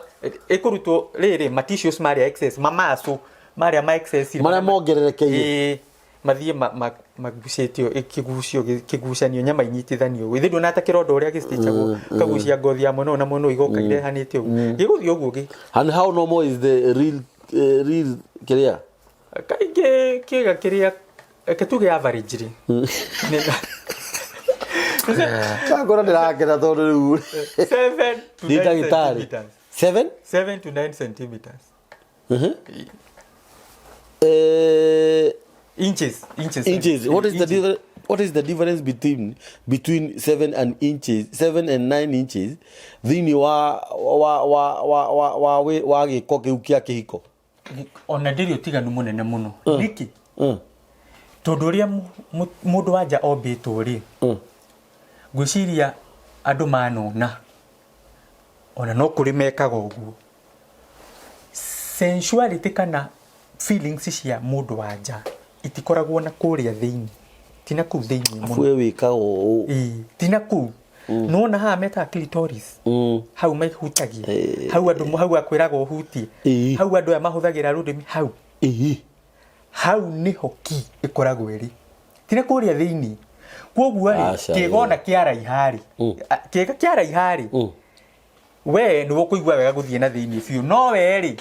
Ĩkũrutwo rĩrĩ, ma tissues marĩa excess, ma muscle marĩa ma excess. Marĩa mongererekeire. Ĩĩ, mathiĩ magucĩtio, kĩgucio, kĩgucanio, nyama inyitithanio ũguo. Ithe nduona ta kĩronda ũrĩa gĩstitchagwo, ũkagucia ngothi ya mwena ũyũ na mwena ũyũ igoka irehanĩte ũguo. Gĩgũthiĩ ũguo gĩ. And how normal is the real, real kĩrĩa? Kaingĩ kĩga kĩrĩa, reke tuge average rĩ. Ngakora ndĩrakena tondũ rĩu. 7 to Nĩ 9 ndagĩtarĩ. centimeters. 7? 7 to 9 centimeters. Inches, inches. Inches. What is the Inches. difference? What is the difference between 7 and inches, 7 and 9 inches thĩinĩ wa wa wa wa wa wa gĩko kĩu kĩa kĩhiko? Ona ndĩrĩ ũtiganu mũnene mũno. Nĩkĩ? Tondũ ũrĩa mũndũ wa nja ombĩtwo rĩ, ngwĩciria andũ manona, ona no kũrĩ mekaga ũguo. Sensuality kana feelings cia mũndũ wa nja itikoragwo na kũrĩa thĩinĩ, ti na kũu thĩinĩ mũno. We wĩkaga ũũ. Ĩĩ, ti na kũu. Nĩwona haha metaga clitoris? Hau mahutagia. Hau andũ, hau akwĩraga ũhutie. Hau andũ aya mahũthagĩra rũrĩmĩ hau. Hau nĩho key ĩkoragwo ĩrĩ. Ti na kũrĩa thĩinĩ. Kwoguo rĩ, Aca, kĩga ona kĩaraiha rĩ, kĩga kĩaraiha rĩ, we nĩ ũkũigua wega gũthiĩ na thĩinĩ biũ. No we rĩ,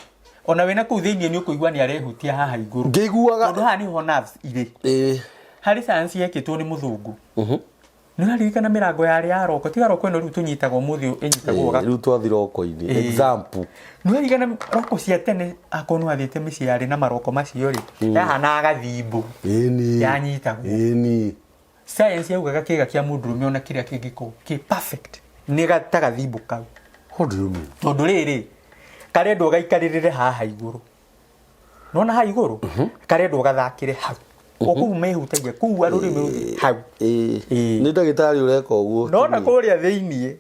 ona wĩna kũu thĩinĩ nĩ ũkũigua nĩ arehutia haha igũrũ. Ngĩiguaga Tondũ haha nĩho nerves irĩ. Harĩ science yekĩtwo nĩ mũthũngũ. Nĩ ũraririkana mĩrango yarĩ ya roko? Tiga roko ĩno rĩu tũnyitaga ũmũthĩ ĩnyitagwo Rĩu twathi roko-inĩ. Example. Nĩ ũraririkana roko cia tene akorwo nĩ wathiĩte mĩciĩ yarĩ na maroko macio rĩ, yahanaga gathimbu. Yanyitagwo. Science yaugaga kĩga kĩa mũndũrũme ona kĩrĩa kĩngĩkorwo kĩ perfect nĩ ta gathimbu kau. What do you mean? Tondũ rĩrĩ, karendwo gaikarĩrĩre haha igũrũ. Nona haha igũrũ? Karendwo gathakĩre hau. O kũu mehutagia, kũu rũrĩmĩ rũthiĩ hau. Nĩ ndagĩtarĩ ũreka ũguo. Nona kũrĩa thĩiniĩ,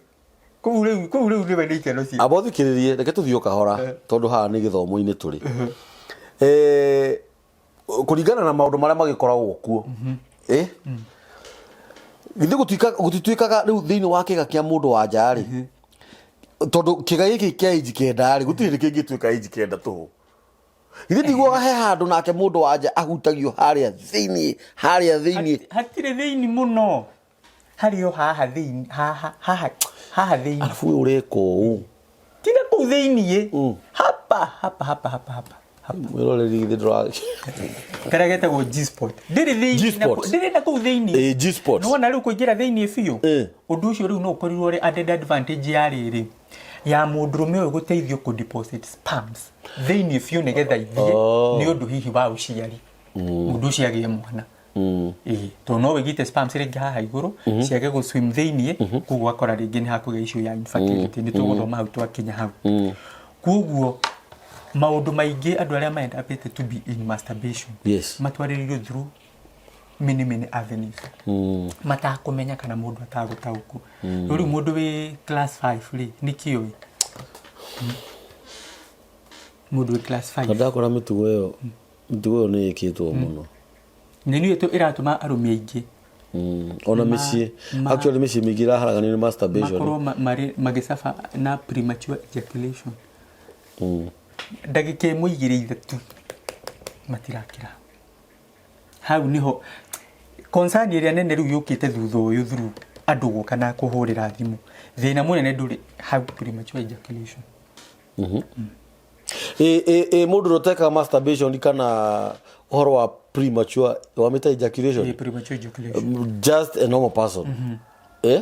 kũu rĩu, kũu rĩu nĩwe nĩ ikeno cia. Amba ũthikĩrĩrie, reke tũthiĩ o kahora, tondũ haha nĩ gĩthomo-inĩ tũrĩ. Kũringana na maũndũ marĩa magĩkoragwo kuo. Githĩ gũtituĩkaga rĩu thĩinĩ wa kĩga kĩa mũndũ wa nja rĩ, tondũ kĩga gĩkĩ kĩa inji kenda rĩ, gũtirĩ hĩndĩ kĩngĩtuĩka inji kenda tũhũ. Githĩ ndiguaga he handũ nake mũndũ wa nja ahutagio harĩa thĩinĩ, harĩa thĩinĩ. Hatirĩ thĩinĩ mũno. Harĩ o haha thĩinĩ, haha, haha, haha thĩinĩ. Arabu we ũreka ũũ. Tiga kũu thĩinĩ. Hapa, hapa, hapa, hapa, hapa. Mwĩroreri githĩ ndũra- Karĩa getagwo G-spot. Ndĩrĩ thĩinĩ na G-spot. kũ-, ndĩrĩ na kũu thĩinĩ. G-spot. Nĩwona rĩu kũingĩra thĩinĩ biũ? Ũndũ ũcio rĩu no ũkorirwo ũrĩ added advantage ya rĩrĩ, ya mũndũrũme ũyũ gũteithio kũ deposit sperms thĩinĩ biũ nĩgetha ithiĩ nĩ ũndũ hihi wa ũciari. Mũndũ ũcio agĩe mwana. Ĩĩ, tondũ no wĩgite sperms rĩngĩ haha igũrũ, ciage gũ swim thĩinĩ, koguo ũgakora rĩngĩ nĩ hakũgĩa issue ya infertility. Nĩ tũgũthoma hau twakinya hau. Koguo maũndũ maingĩ andũ arĩa ma end up to be in masturbation matwarĩrĩirio through many, many avenues. Matakũmenya kana mũndũ atagũtaũkwo. No rĩu mũndũ wĩ class 5 rĩ, nĩ kĩũĩ? Mũndũ wĩ class 5. Ndakora mĩtugo ĩyo, mĩtugo ĩyo nĩ ĩkĩtwo mũno. Na nĩyo ĩratũma arũme aingĩ Ona mĩciĩ, actually mĩciĩ mĩingĩ ĩraharaganio nĩ masturbation. Makorwo marĩ magĩcaba na premature ejaculation. Ndagĩka ĩmwe, igĩrĩ, ithatũ, matirakĩra. Hau nĩho concern ĩrĩa nene rĩu yũkĩte thutha ũyũ, through andũ gũka na kũhũrĩra thimũ. Thĩna mũnene ndũrĩ hau, premature ejaculation. Ĩ mũndũ ũrĩa ũtekaga masturbation kana ũhoro wa premature wamĩta ejaculation? Ĩ, premature ejaculation. Just a normal person, eh,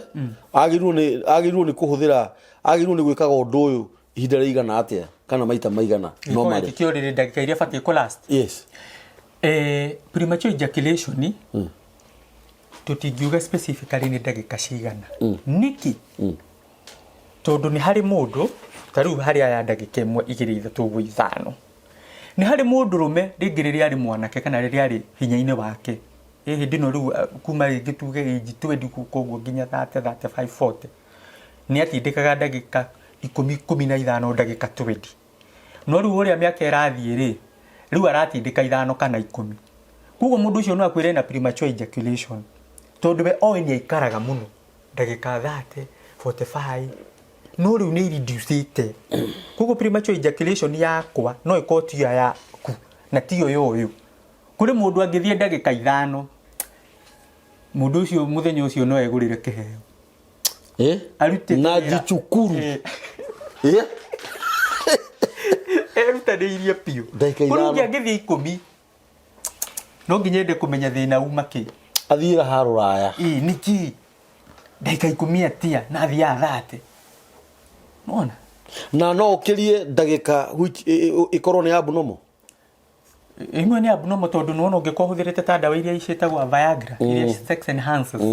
agĩrĩirwo nĩ kũhũthĩra, agĩrĩirwo nĩ gwĩkaga ũndũ ũyũ ihinda rĩigana atĩa kana maita maigana normally? Gĩkĩo rĩrĩ ndagĩka iria batiĩ kũ last. Yes. Premature ejaculation tũtingiuga specifically nĩ ndagĩka cigana. Nĩkĩ? Tondũ nĩ harĩ mũndũ ta rĩu harĩ aya ndagĩka ĩmwe, igĩrĩ, ithatũ ũguo, ithano. Nĩ harĩ mũndũrũme rĩngĩ rĩrĩa arĩ mwanake kana rĩrĩa arĩ hinya-inĩ wake, ĩ hĩndĩ ĩno rĩu, kuma rĩngĩ tuge age 20 koguo nginya 30, 35, 40, nĩ atindĩkaga ndagĩka 10, 15, ndagĩka 20. No rĩu ũrĩa mĩaka ĩrathiĩ rĩ, rĩu aratindĩka ithano kana 10. Koguo mũndũ ũcio no akwĩre na premature ejaculation tondũ we oĩ nĩ aikaraga mũno ndagĩka 30, 45, no rĩu nĩ ireducĩte. Koguo premature ejaculation yakwa no ĩkorwo tiyo yaku na tiyo ya ũyũ. Kũrĩ mũndũ angĩthiĩ ndagĩka 5, mũndũ ũcio mũthenya ũcio no egũrĩre kĩheo. Eh? Arutĩte Na wĩra. Jichukuru. Eh? Erutanĩirie biũ. Ndagĩka Kũrĩ ithano. ũngĩ angĩthiĩ 10, no nginya ende kũmenya thĩna uma kĩ. Athiĩra ha rũraya. Ĩ nĩkĩ ndagĩka 10 atia na athiaga 30 nona? Na no ũkĩrie ndagĩka which ĩkorwo nĩ abnormal. Imwe nĩ abnormal tondũ nĩwona ũngĩkorwo ũhũthĩrĩte ta ndawa iria ciĩtagwo Viagra, iria sex enhancers,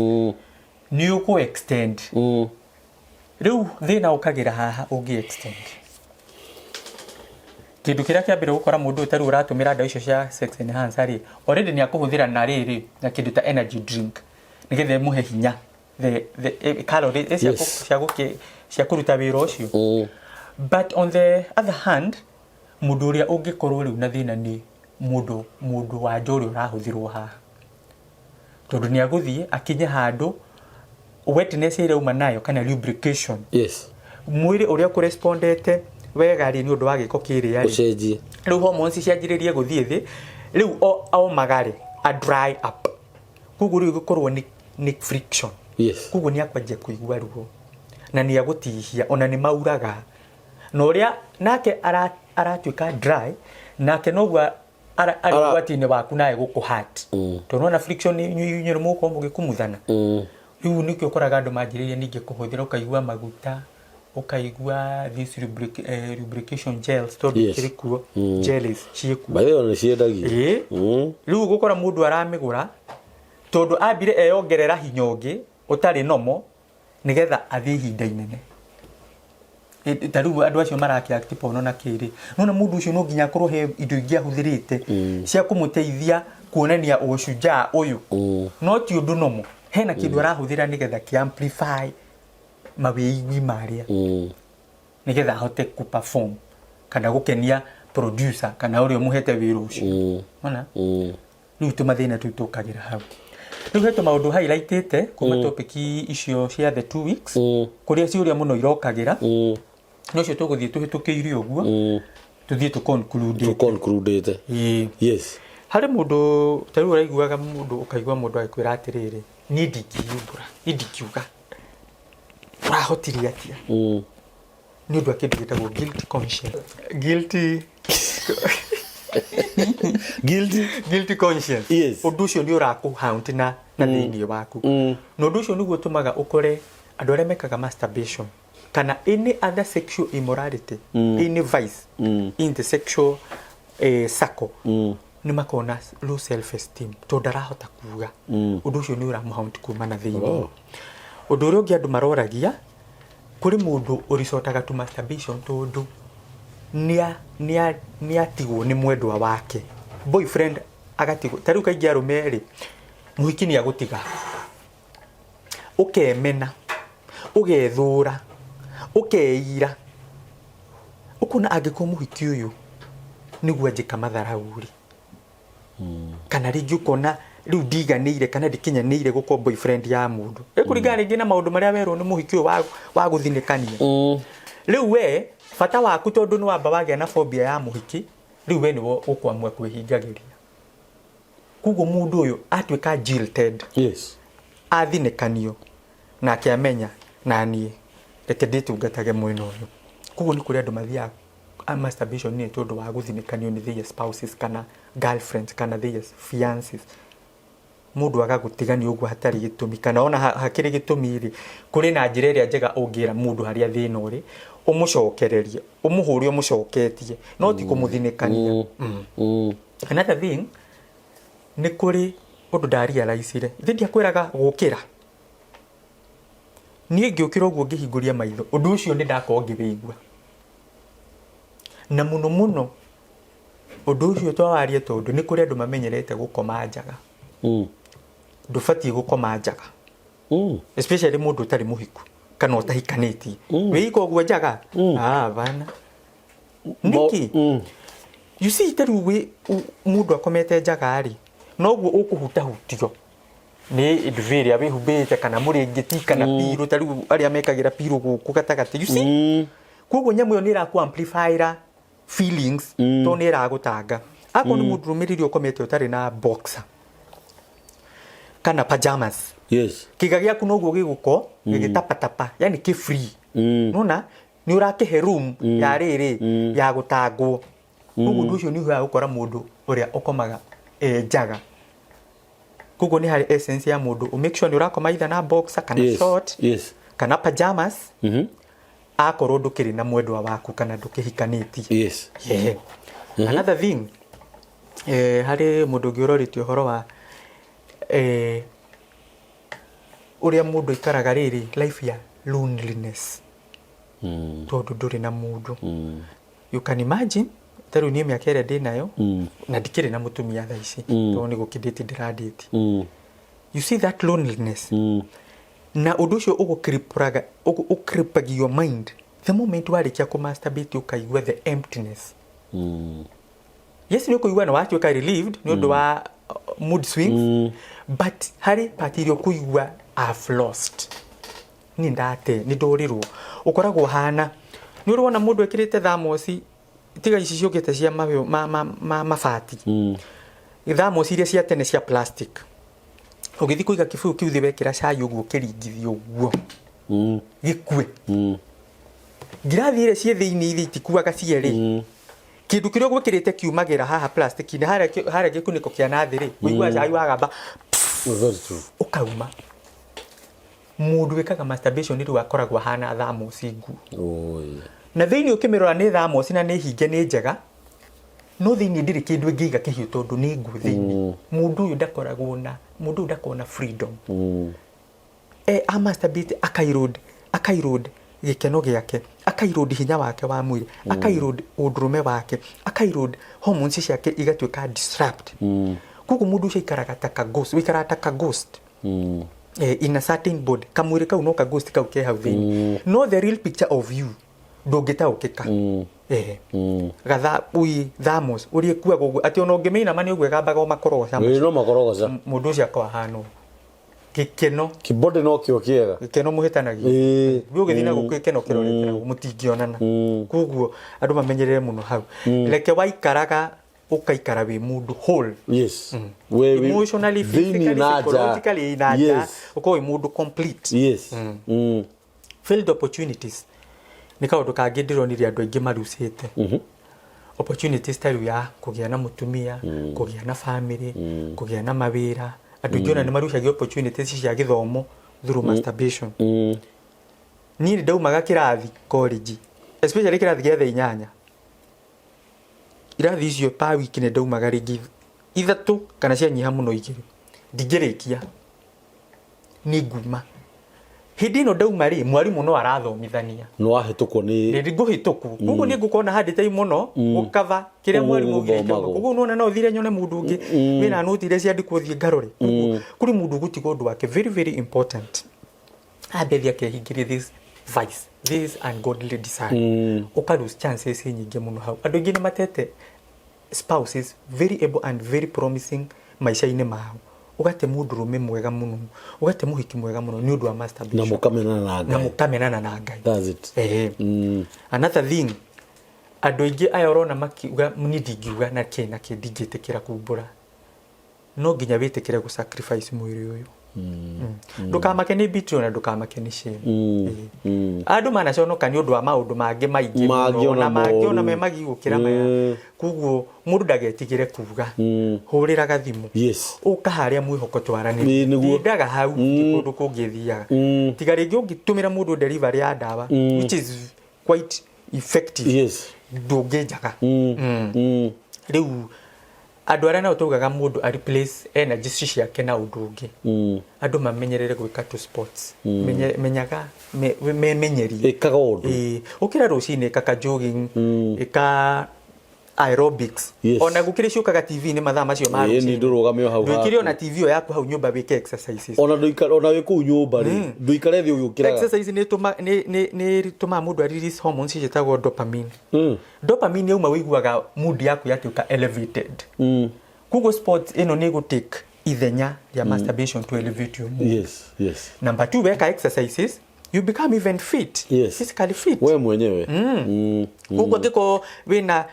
nĩ ũkũ extend. Rĩu thĩna ũkagĩra haha ũngĩ extend. Kĩndũ kĩrĩa kĩa mbere gũkora mũndũ ũyũ tarĩu ũratũmĩra ndawa icio cia sex enhancer rĩ, already nĩ akũhũthĩra na rĩrĩ na kĩndũ ta energy drink nĩgetha ĩmũhe hinya, the calorie cia kũruta wĩra ũcio. But on the other hand, mũndũ ũrĩa ũngĩkorwo rĩu na thĩna nĩ mũndũ wa nja ũrĩa ũrahũthĩrwo haha, tondũ nĩ agũthiĩ akinye handũ wetness ĩrĩa auma nayo kana lubrication, mwĩrĩ ũrĩa kũrespondete wega rĩ, nĩ ũndũ wa gĩko kĩrĩa rĩ, ũcenjie. Rĩu hormones cianjĩrĩrie gũthiĩ thĩ, rĩu omagare a dry up, koguo rĩu gũkorwo nĩ friction. Koguo nĩ akwanjia kũigua ruo na nĩ agũtihia, ona nĩ mauraga na ũrĩa nake aratuĩka dry, nake noguo arĩ ũgwati-inĩ waku nawe gũkũ hurt, tondũ nĩwona friction inyuĩ mũgũkorwo mũgĩkumuthana. Rĩu nĩkĩo ũkoraga andũ manjĩrĩirie ningĩ kũhũthĩra, ũkaigua maguta, ũkaigua this lubrication gels, tondũ kĩrĩ kuo, jellies ciĩkuo. By the way, nĩ ciendagio. Ĩĩ. Rĩu gũkora mũndũ aramĩgũra tondũ ambire eyongerera hinya ũngĩ ũtarĩ nomo nĩgetha athiĩ ihinda inene. Ta rĩu andũ acio marakĩact porno na kĩrĩ, nona mũndũ ũcio no nginya akorwo he indo ingĩ ahũthĩrĩte cia kũmũteithia kuonania ũcujaa ũyũ. No ti ũndũ nomo, hena kĩndũ arahũthĩra nĩgetha kĩ amplify mawĩigwi marĩa, nĩgetha ahote kũ perform kana gũkenia producer kana ũrĩa ũmũhete wĩra ũcio. Ona rĩu tũmathĩna tũu tũkagĩra hau. Rĩu he tũmaũndũ highlightĩte kuma topic icio cia the 2 weeks, kũrĩa ciũria mũno irokagĩra. No cio tũgũthiĩ tũhĩtũkĩire ũguo, tũthiĩ tũ conclude. Tũconcludĩte. Ĩĩ. Harĩ mũndũ ta rĩu ũraiguaga mũndũ, ũkaigua mũndũ agĩkwĩra atĩrĩrĩ, niĩ ndingĩyumbũra, niĩ ndingiuga ũrahotire atĩa, nĩ ũndũ wa kĩndũ gĩtagwo guilty conscience, guilty Guilty. Guilty conscience. Ũndũ ũcio nĩ ũrakũ na thĩinĩ waku, na ũndũ ũcio nĩguo ũtũmaga ũkore andũ arĩa mekaga masturbation kana any other sexual immorality, any vice in the sexual circle, nĩ makoragwo na low self esteem tondũ ndarahota kuga. Ũndũ ũcio nĩ ũramũhaunt kuma na thĩinĩ. Ũndũ ũrĩa ũngĩ andũ maroragia, kũrĩ mũndũ ũricotaga to masturbation tondũ nĩatigwo nĩ mwendwa wake, boyfriend agatigwo. Ta rĩu kaingĩ arũme rĩ, mũhiki nĩ agũtiga, ũkemena, ũgethũra, ũkeira, ũkona angĩkorwo mũhiki ũyũ nĩguo anjĩka matharau rĩ, kana Kana rĩngĩ ũkona rĩu ndiganĩire kana ndikinyanĩire gũkorwo boyfriend ya mũndũ. Ĩkũringana rĩngĩ na maũndũ marĩa werwo nĩ mũhiki ũyũ wa gũthinĩkania. Rĩu we bata waku, tondũ nĩ wamba wagĩa na phobia ya mũhiki, rĩu we nĩwe ũkwamua kwĩhingagĩria. Koguo mũndũ ũyũ atuĩka jilted, athinĩkanio na akĩamenya na niĩ reke ndĩtungatage mwena ũyũ. Koguo nĩ kũrĩ andũ mathiaga a masturbation nĩ tondũ wa gũthinĩkanio nĩ their spouses kana girlfriends kana their fiances. Mũndũ agagũtigania ũguo hatarĩ gĩtũmi, kana ona hakĩrĩ gĩtũmi rĩ, kũrĩ na njĩra ĩrĩa njega ũngĩra mũndũ harĩa thĩna ũrĩ, ũmũcokererie, ũmũhũre ũmũcoketie, no ti kũmũthinĩkania. Another thing, nĩ kũrĩ ũndũ ndarealize-ire ithe ndiakwĩraga gũkĩra. Niĩ ngĩũkĩra ũguo ngĩhingũria maitho, ũndũ ũcio nĩ ndakorwo ngĩwĩigua na mũno mũno ũndũ ũcio twawarie, tondũ nĩ kũrĩ andũ mamenyerete gũkoma njaga. Ndũbatiĩ gũkoma njaga, especially mũndũ ũtarĩ mũhiku kana ũtahikanĩtie. Wĩika ũguo njaga, ah, bana, nĩkĩ? You see, ta rĩu wĩ mũndũ akomete njaga rĩ, noguo ũkũhutahutio nĩ nduve ĩrĩa wĩhumbĩte kana mũrĩngĩti kana pillow. Ta rĩu arĩa mekagĩra pillow gũkũ gatagatĩ, you see? Koguo nyamũ ĩyo nĩ ĩrakũ amplify feelings, tondũ nĩ ĩragũtanga. Akorwo nĩ mũndũ rũmĩrĩri ũkomete ũtarĩ na boxer kana pajamas, kĩga gĩaku noguo gĩgũko gĩgĩtapatapa, yani kĩ free. Nona nĩ ũrakĩhe room ya rĩrĩ ya gũtangwo. Koguo ũndũ ũcio nĩ ũhoyaga gũkora mũndũ ũrĩa ũkomaga njaga. Koguo nĩ harĩ essence ya mũndũ ũ make sure nĩ ũrakoma either na boxer kana short kana pajamas, akorwo ndũkĩrĩ na mwendwa waku kana ndũkĩhikanĩtie. Yeah. Another thing, harĩ mũndũ ũngĩ ũrorĩtie ũhoro wa ũrĩa mũndũ aikaraga rĩrĩ life ya loneliness, tondũ ndũrĩ na mũndũ. You can imagine, ta rĩu niĩ mĩaka ĩrĩa ndĩ nayo na ndikĩrĩ na mũtumia thaa ici, tondũ nĩ gũkĩndĩti ndĩrandĩti. You see that loneliness, na ũndũ ũcio ũgũkripũraga, ũkripagia your mind. The moment warĩkia kũmasturbate, ũkaigua the emptiness. Yes, nĩ ũkũigua nĩ watuĩka relieved nĩ ũndũ wa mood swings, but harĩ part iria ũkũigua I've lost, niĩ ndate, nĩ ndũrĩrwo. Ũkoragwo hana nĩ ũrona mũndũ ekĩrĩte thamoci, tiga ici ciũkĩte cia mabati, thamoci iria cia tene cia plastic. Ũgĩthiĩ kũiga kĩbũyũ kĩu thĩ, wekĩra cai ũguo, ũkĩringithia ũguo, gĩkue. Ngirathi iria ciĩ thĩinĩ iria itikuaga cierĩ, kĩndũ kĩrĩa ũgwĩkĩrĩte kiumagĩra haha plastic-inĩ harĩa, harĩa gĩkunĩko kĩa nathĩ rĩ, ũiguaga cai wagamba. Very true. Ũkauma. Mũndũ wĩkaga masturbation rĩu akoragwo ahana thamoci nguo. Oh, yeah. Na thĩinĩ ũkĩmĩrora nĩ thamoci na nĩ hinge, nĩ njega, no thĩinĩ ndĩrĩ kĩndũ ĩngĩiga kĩhiũ tondũ nĩ nguo thĩinĩ. Mũndũ ũyũ ndakoragwo na, mũndũ ũyũ ndakoragwo na freedom. A masturbate akairode gĩkeno gĩake, akairode hinya wake wa mwĩrĩ, akairode ũndũrũme wake, akairode hormones ciake igatuĩka disrupt. Koguo mũndũ ũcio aikaraga ta ka ghost, wĩikaraga ta ka ghost in a certain body. Kamwĩrĩ kau no ka ghost kau ke hau thĩinĩ, no the real picture of you ndũngĩtaũkĩka. Gatha ui thamos ũrĩa ĩkuaga ũguo atĩ ona ũngĩmĩinama nĩ ũguo ĩgambaga o makorogoca. Ĩĩ, no makorogoca. Mũndũ ũcio akorwo ahana ũũ. Gĩkeno. Kĩbody no kĩo kĩega. Gĩkeno mũhĩtanagia. We ũgĩthiĩ na gũkũ, gĩkeno kĩrorete nagũ, mũtingĩonana. Koguo andũ mamenyerere mũno hau. Reke waikaraga ũkaikara wĩ mũndũ whole. We Emotionally, thĩinĩ physically, na nja. psychologically na nja. Ũkorwo wĩ mũndũ complete. Failed opportunities nĩ kaũndũ kangĩ ndĩronire andũ aingĩ marucĩte. Opportunities ta rĩu ya kũgĩa na mũtumia, kũgĩa na family, kũgĩa na mawĩra. Andũ aingĩ ona nĩ marucagia opportunities cia gĩthomo through masturbation. Niĩ nĩ ndaumaga kĩrathi college, especially kĩrathi gĩa thaa 8. Irathi icio per week nĩ ndaumaga rĩngĩ ithatũ kana cianyiha mũno igĩrĩ, ndingĩrĩkia, nĩ nguma. Hĩndĩ ĩno ndauma rĩ, mwarimũ no arathomithania. Nĩ wahĩtũkwo nĩ Nĩ ngũhĩtũkwo, koguo nĩ ngũkorwo na hard time mũno gũkava kĩrĩa Ũguo mwarimũ augire gũthomagwo. kĩongo. Koguo nĩwona no thire nyone mũndũ ũngĩ wĩna nũti iria ciandĩkwo, thiĩ ngarore. Koguo kũrĩ mũndũ ũgũtiga ũndũ wake very very important, ambe thiĩ akehingĩrie this vice, this ungodly desire, ũka lose chances nyingĩ mũno hau. Andũ aingĩ nĩ matete spouses very able and very promising. maica-inĩ mao, ũgate mũndũrũme mwega mũno, ũgate mũhiki mwega mũno nĩ ũndũ wa Na masturbation. mũkamenana na Na Ngai. mũkamenana na Ngai. That's it. Another thing, andũ aingĩ aya ũrona makiuga niĩ ndingiuga na kĩ na kĩ, ndingĩtĩkĩra kumbũra, no nginya wĩtĩkĩre gũ sacrifice mwĩrĩ ũyũ. Ndũkamake nĩ betrayal na ndũkamake nĩ shame. Andũ manaconoka nĩ ũndũ wa maũndũ mangĩ maingĩ Mangĩ mũno, ona na mangĩ ona moru. me magi gũkĩra maya. Koguo mũndũ ndagetigĩre kuga, hũrĩra gathimũ, ũka harĩa mwĩhoko twaranĩrie. Ĩĩ, nĩguo. Ndindaga hau ti kũndũ kũngĩ thiaga, tiga rĩngĩ ũngĩtũmĩra mũndũ delivery ya ndawa, which is quite effective. Ndũngĩnjaga. Rĩu andũ arĩa nao taugaga mũndũ a replace energy ciake na ũndũ ũngĩ, andũ mamenyerere gwĩka tu sports. Menyaga memenyerie. Ĩkaga ũndũ. Ĩĩ, ũkĩra rũcinĩ, ĩka ka jogging, ĩka aerobics. Ona gũkĩrĩ ciũkaga TV-inĩ mathaa macio ma Ĩĩ, rũcinĩ. nĩ ndũrũgame o hau Ndwĩkĩre haku. ona TV ĩyo yaku hau nyũmba, wĩke exercises. Ona ndũikare, ona wĩ kũu nyũmba rĩ, ndũikare thĩ ũgĩũkĩraga. Exercise nĩ ĩtũmaga mũndũ a release hormones ciĩtagwo dopamine. Dopamine yauma, wĩiguaga mood yaku yatuĩka elevated. Koguo sports ĩno nĩ ĩgũtake ithenya rĩa masturbation to elevate your mood. Number two, weka exercises, you become even fit, physically fit. We mwenyewe. Koguo angĩkorwo wĩna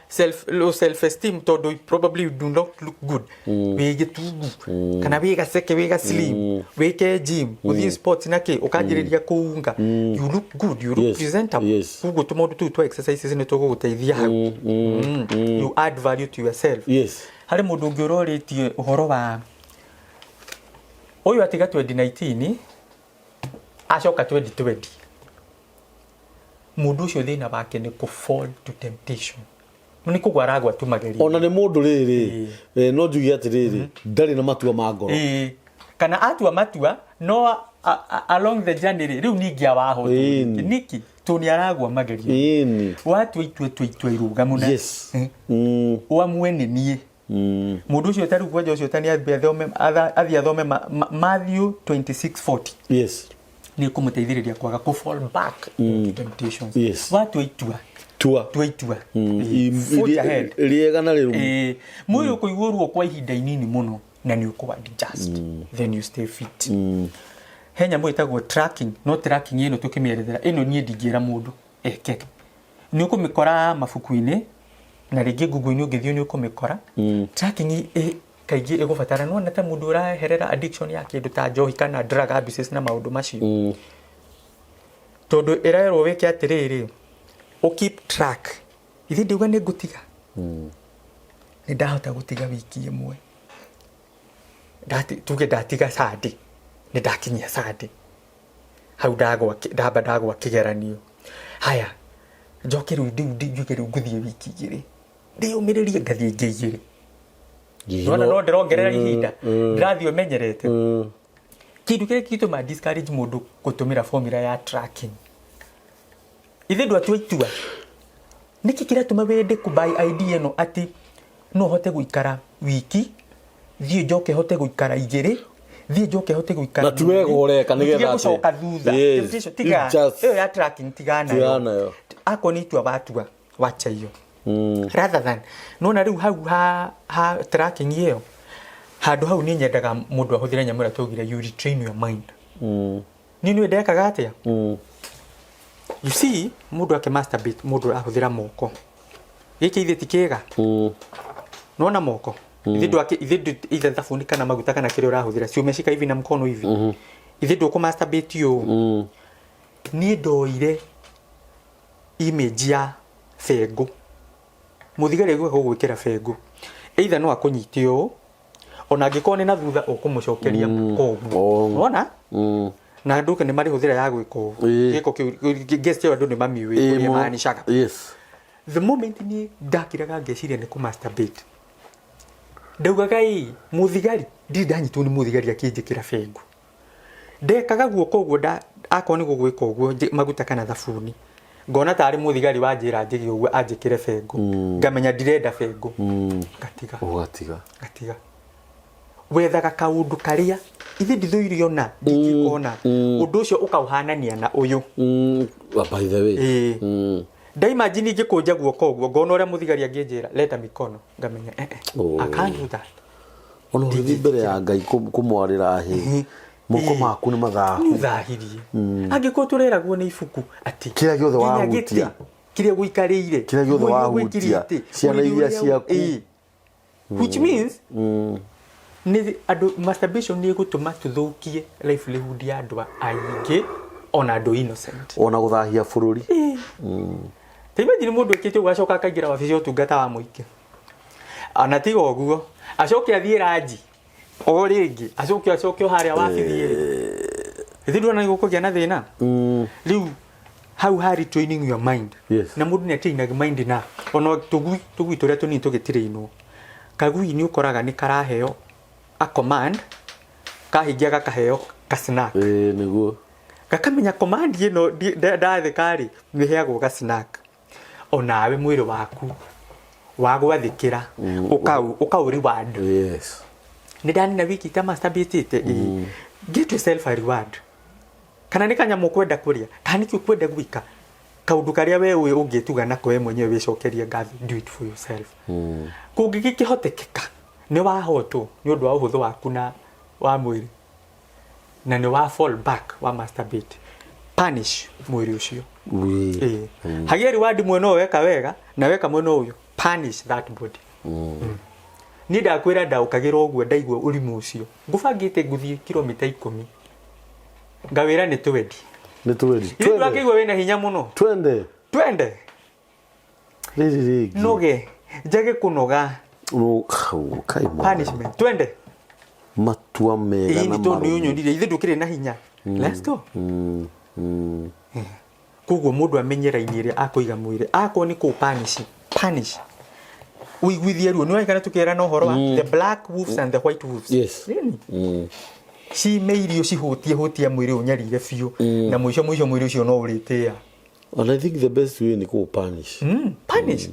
low self esteem, tondũ probably you do not look good, wĩ gĩtungu kana wĩ gaceke, wĩ gaslim, wĩke gym, ũthiĩ sports na kĩ, ũkanjĩrĩria kũunga, you look good, you look presentable. Koguo tũmaũndũ tũu twa exercises nĩ tũgũgũteithia hau. You add value to yourself. Harĩ mũndũ ũngĩ ũrorĩtie ũhoro wa ũyũ, atiga 2019, acoka 2020. Mũndũ ũcio thĩna wake nĩ kũ fall to temptation, nĩ kũgwa aragwa tu magerio. Ona nĩ mũndũ rĩrĩ, no njuge atĩrĩrĩ, ndarĩ na matua ma ngoro. Ĩĩ. Kana atua matua no along the journey rĩ, rĩu ningĩ awahotwo. Niki tondũ nĩ aragwa magerio. Watua itua, tua itua irũgamu na ũamue nĩ niĩ. Mũndũ ũcio tarĩu kwanja ũcio ta nĩ athiĩ athome, athiĩ athome Matthew 26:40. Nĩ kũmũteithĩrĩria kwaga kũ fall back into temptations. Watua itua, Tua. tua itua. Ĩĩ, forge ahead. Rĩega na rĩrũmu. Ĩĩ, mwĩrĩ ũkũigua ruo kwa ihinda inini mũno na nĩ ũkũ adjust, then you stay fit. He nyamũ ĩtagwo tracking, no tracking ĩno tũkĩmĩerethera ĩno niĩ ndingĩra mũndũ eke. Nĩ ũkũmĩkora mabuku-inĩ na rĩngĩ Google-inĩ ũngĩthiĩ nĩ ũkũmĩkora. Tracking kaingĩ ĩgũbatara nĩwona ta mũndũ ũraherera addiction ya kĩndũ ta njohi kana drug abuses na maũndũ macio, tondũ ĩrerwo wĩke atĩrĩrĩ, ũ keep track. Ithe ndiuga nĩ ngũtiga, nĩ ndahota gũtiga wiki ĩmwe. Tuge ndatiga Sunday, nĩ ndakinyia Sunday hau, ndagwa ndamba ndagwa kĩgeranio. Haya, njoke rĩu njuge rĩu ngũthiĩ wiki 2, ndĩyũmĩrĩrie, ngathiĩ ingĩ 2. Nona no ndĩrongerera ihinda, ndĩrathiĩ ũmenyerete. Kĩndũ kĩrĩa kĩtũma discourage mũndũ gũtũmĩra formula ya tracking, ithe ndwatua itua, nĩkĩ kĩratũma wende kũ buy idea ĩno atĩ no hote gũikara wiki, thiĩ njoke hote gũikara 2, thiĩ njoke hote gũikara Na ti wega mweri, ũreka nĩgetha ũtige atĩ- gũcoka thutha. Temptation, tiga ĩyo ya tracking, tigana Tigana nayo. nayo. Akorwo nĩ itua watua, wacha iyo, rather than nona rĩu hau ha tracking ĩyo, handũ hau nĩ nyendaga mũndũ ahũthĩre nyamũ ĩrĩa twaugire, you retrain your mind. Niĩ nĩ ndekaga atĩa? You see, mũndũ ake masturbate, mũndũ ahũthĩra moko, gĩkĩ ithe ti kĩega. Nona moko ithe ndwake ithe ithe thabuni kana maguta kana kĩrĩa ũrahũthĩra ciumeshika hivi na mkono hivi, ithe ndũkũ masturbate ũũ. Niĩ ndoire image ya bengo, mũthigari aigua gũgwĩkĩra bengo, either no akũnyite ũũ, ona angĩkorwo nĩ na thutha ũkũmũcokeria koguo. Wona na andũ nĩ marĩ hũthĩra ya gwĩka ũũ. Gĩko kĩu guest ĩyo andũ nĩ mamiũĩ ũrĩa ĩmanicaga. The moment niĩ ndakiraga ngeciria nĩ kũ masturbate, ndaugaga ĩ mũthigari ndirĩ ndanyitwo nĩ mũthigari akĩnjĩkĩra bengo. Ndekaga guoko ũguo akorwo nĩ gũgwĩka ũguo, maguta kana thabuni, ngona tarĩ mũthigari wanjĩra njĩge ũguo anjĩkĩre bengo, ngamenya ndirenda bengo, ngatiga. Ũgatiga. Ngatiga. Wethaga kaũndũ karĩa ithe ndithũire ona ndingĩkona, ũndũ ũcio ũkaũhanania na ũyũ. By the way. Ĩĩ. Ndaimagine ingĩkũnja guoko ũguo, ngona ũrĩa mũthigari angĩnjĩra leta mikono, ngamenya eh, eh, I can't do that. Ona ũgĩthiĩ mbere ya Ngai kũmwarĩra hĩ, moko maku nĩ mathahu. Nĩ ũthahirie. Angĩkorwo tũreragwo nĩ ibuku atĩ Kĩrĩa gĩothe nginya wahutia. gĩtĩ kĩrĩa gũikarĩire, Kĩrĩa gĩothe nguo iria wahutia, gwĩkĩrĩte, ciana ũrĩrĩ iria ũrĩa- ciaku. Ĩĩ. Which means nĩ andũ masturbation nĩ ĩgũtũma tũthũkie livelihood ya andũ aingĩ ona andũ innocent. Ona gũthahia bũrũri. Ta imagine mũndũ ĩkĩte ũguo acoka akaingĩra wabici ya ũtungata wa mũingĩ, ona tiga ũguo acoke athiĩ ranji o rĩngĩ, acoke o harĩa wabici ĩrĩ, ĩthi ndũrona nĩ gũkũgĩa na thĩna rĩu hau hari training your mind. Na mũndũ nĩ atrainaga mind na ona tũgui tũrĩa tũnini tũgĩtirĩinwo, kagui nĩ ũkoraga nĩ karaheo a command, kahingia gakaheo ka snack. Ĩĩ, nĩguo. Gakamenya command ĩno ndathĩka rĩ, nĩheagwo ga snack. Onawe mwĩrĩ waku wa gwathĩkĩra ũkau reward. Nĩ ndanina wiki ita masturbate-ĩte, ĩĩ. Get yourself a reward. Kana nĩ kanyamũ ũkwenda kũrĩa, kana nĩkĩ ũkwenda gwĩka, kaũndũ karĩa we ũĩ ũngĩtuga nako we mwenyewe wĩcokerie ngatho, do it for yourself. Kũngĩgĩkĩhotekeka nĩ wahotwo nĩ ũndũ wa ũhũthũ waku na wa mwĩrĩ, na nĩ wa fall back wa masturbate, punish mwĩrĩ ũcio. Ĩĩ. Hagĩa reward mwena ũyũ weka wega, na weka mwena ũyũ, punish that body. Niĩ ndakwĩra ndaũkagĩra ũguo ndaigua ũrimũ ũcio, ngũbangĩte ngũthiĩ kilomita 10, ngawĩra nĩ twendi. Nĩ twendi. Ithuĩ ndũrakĩigua wĩna hinya mũno. Twende. Twende. Rĩrĩ rĩngĩ. Noge, njage kũnoga. No, hau, kai mwana. Punishment. Twende. Matua mega Ĩĩ, na nĩ tondũ nĩ marũmu. ũnyonire, ithuĩ ndũkĩrĩ na hinya. Let's go. Koguo mũndũ amenye raini ĩrĩa akũiga mwĩrĩ. Akorwo nĩ kũ punish, punish. Ũiguithie ruo. Nĩ waikara tũkĩrana ũhoro wa the black wolves and the white wolves. Nini? Cime irio cihũtie hũtia mwĩrĩ ũnyarire biũ. Na mũico mũico mwĩrĩ ũcio no ũrĩtĩa. And I think the best way nĩ kũ punish. Punish.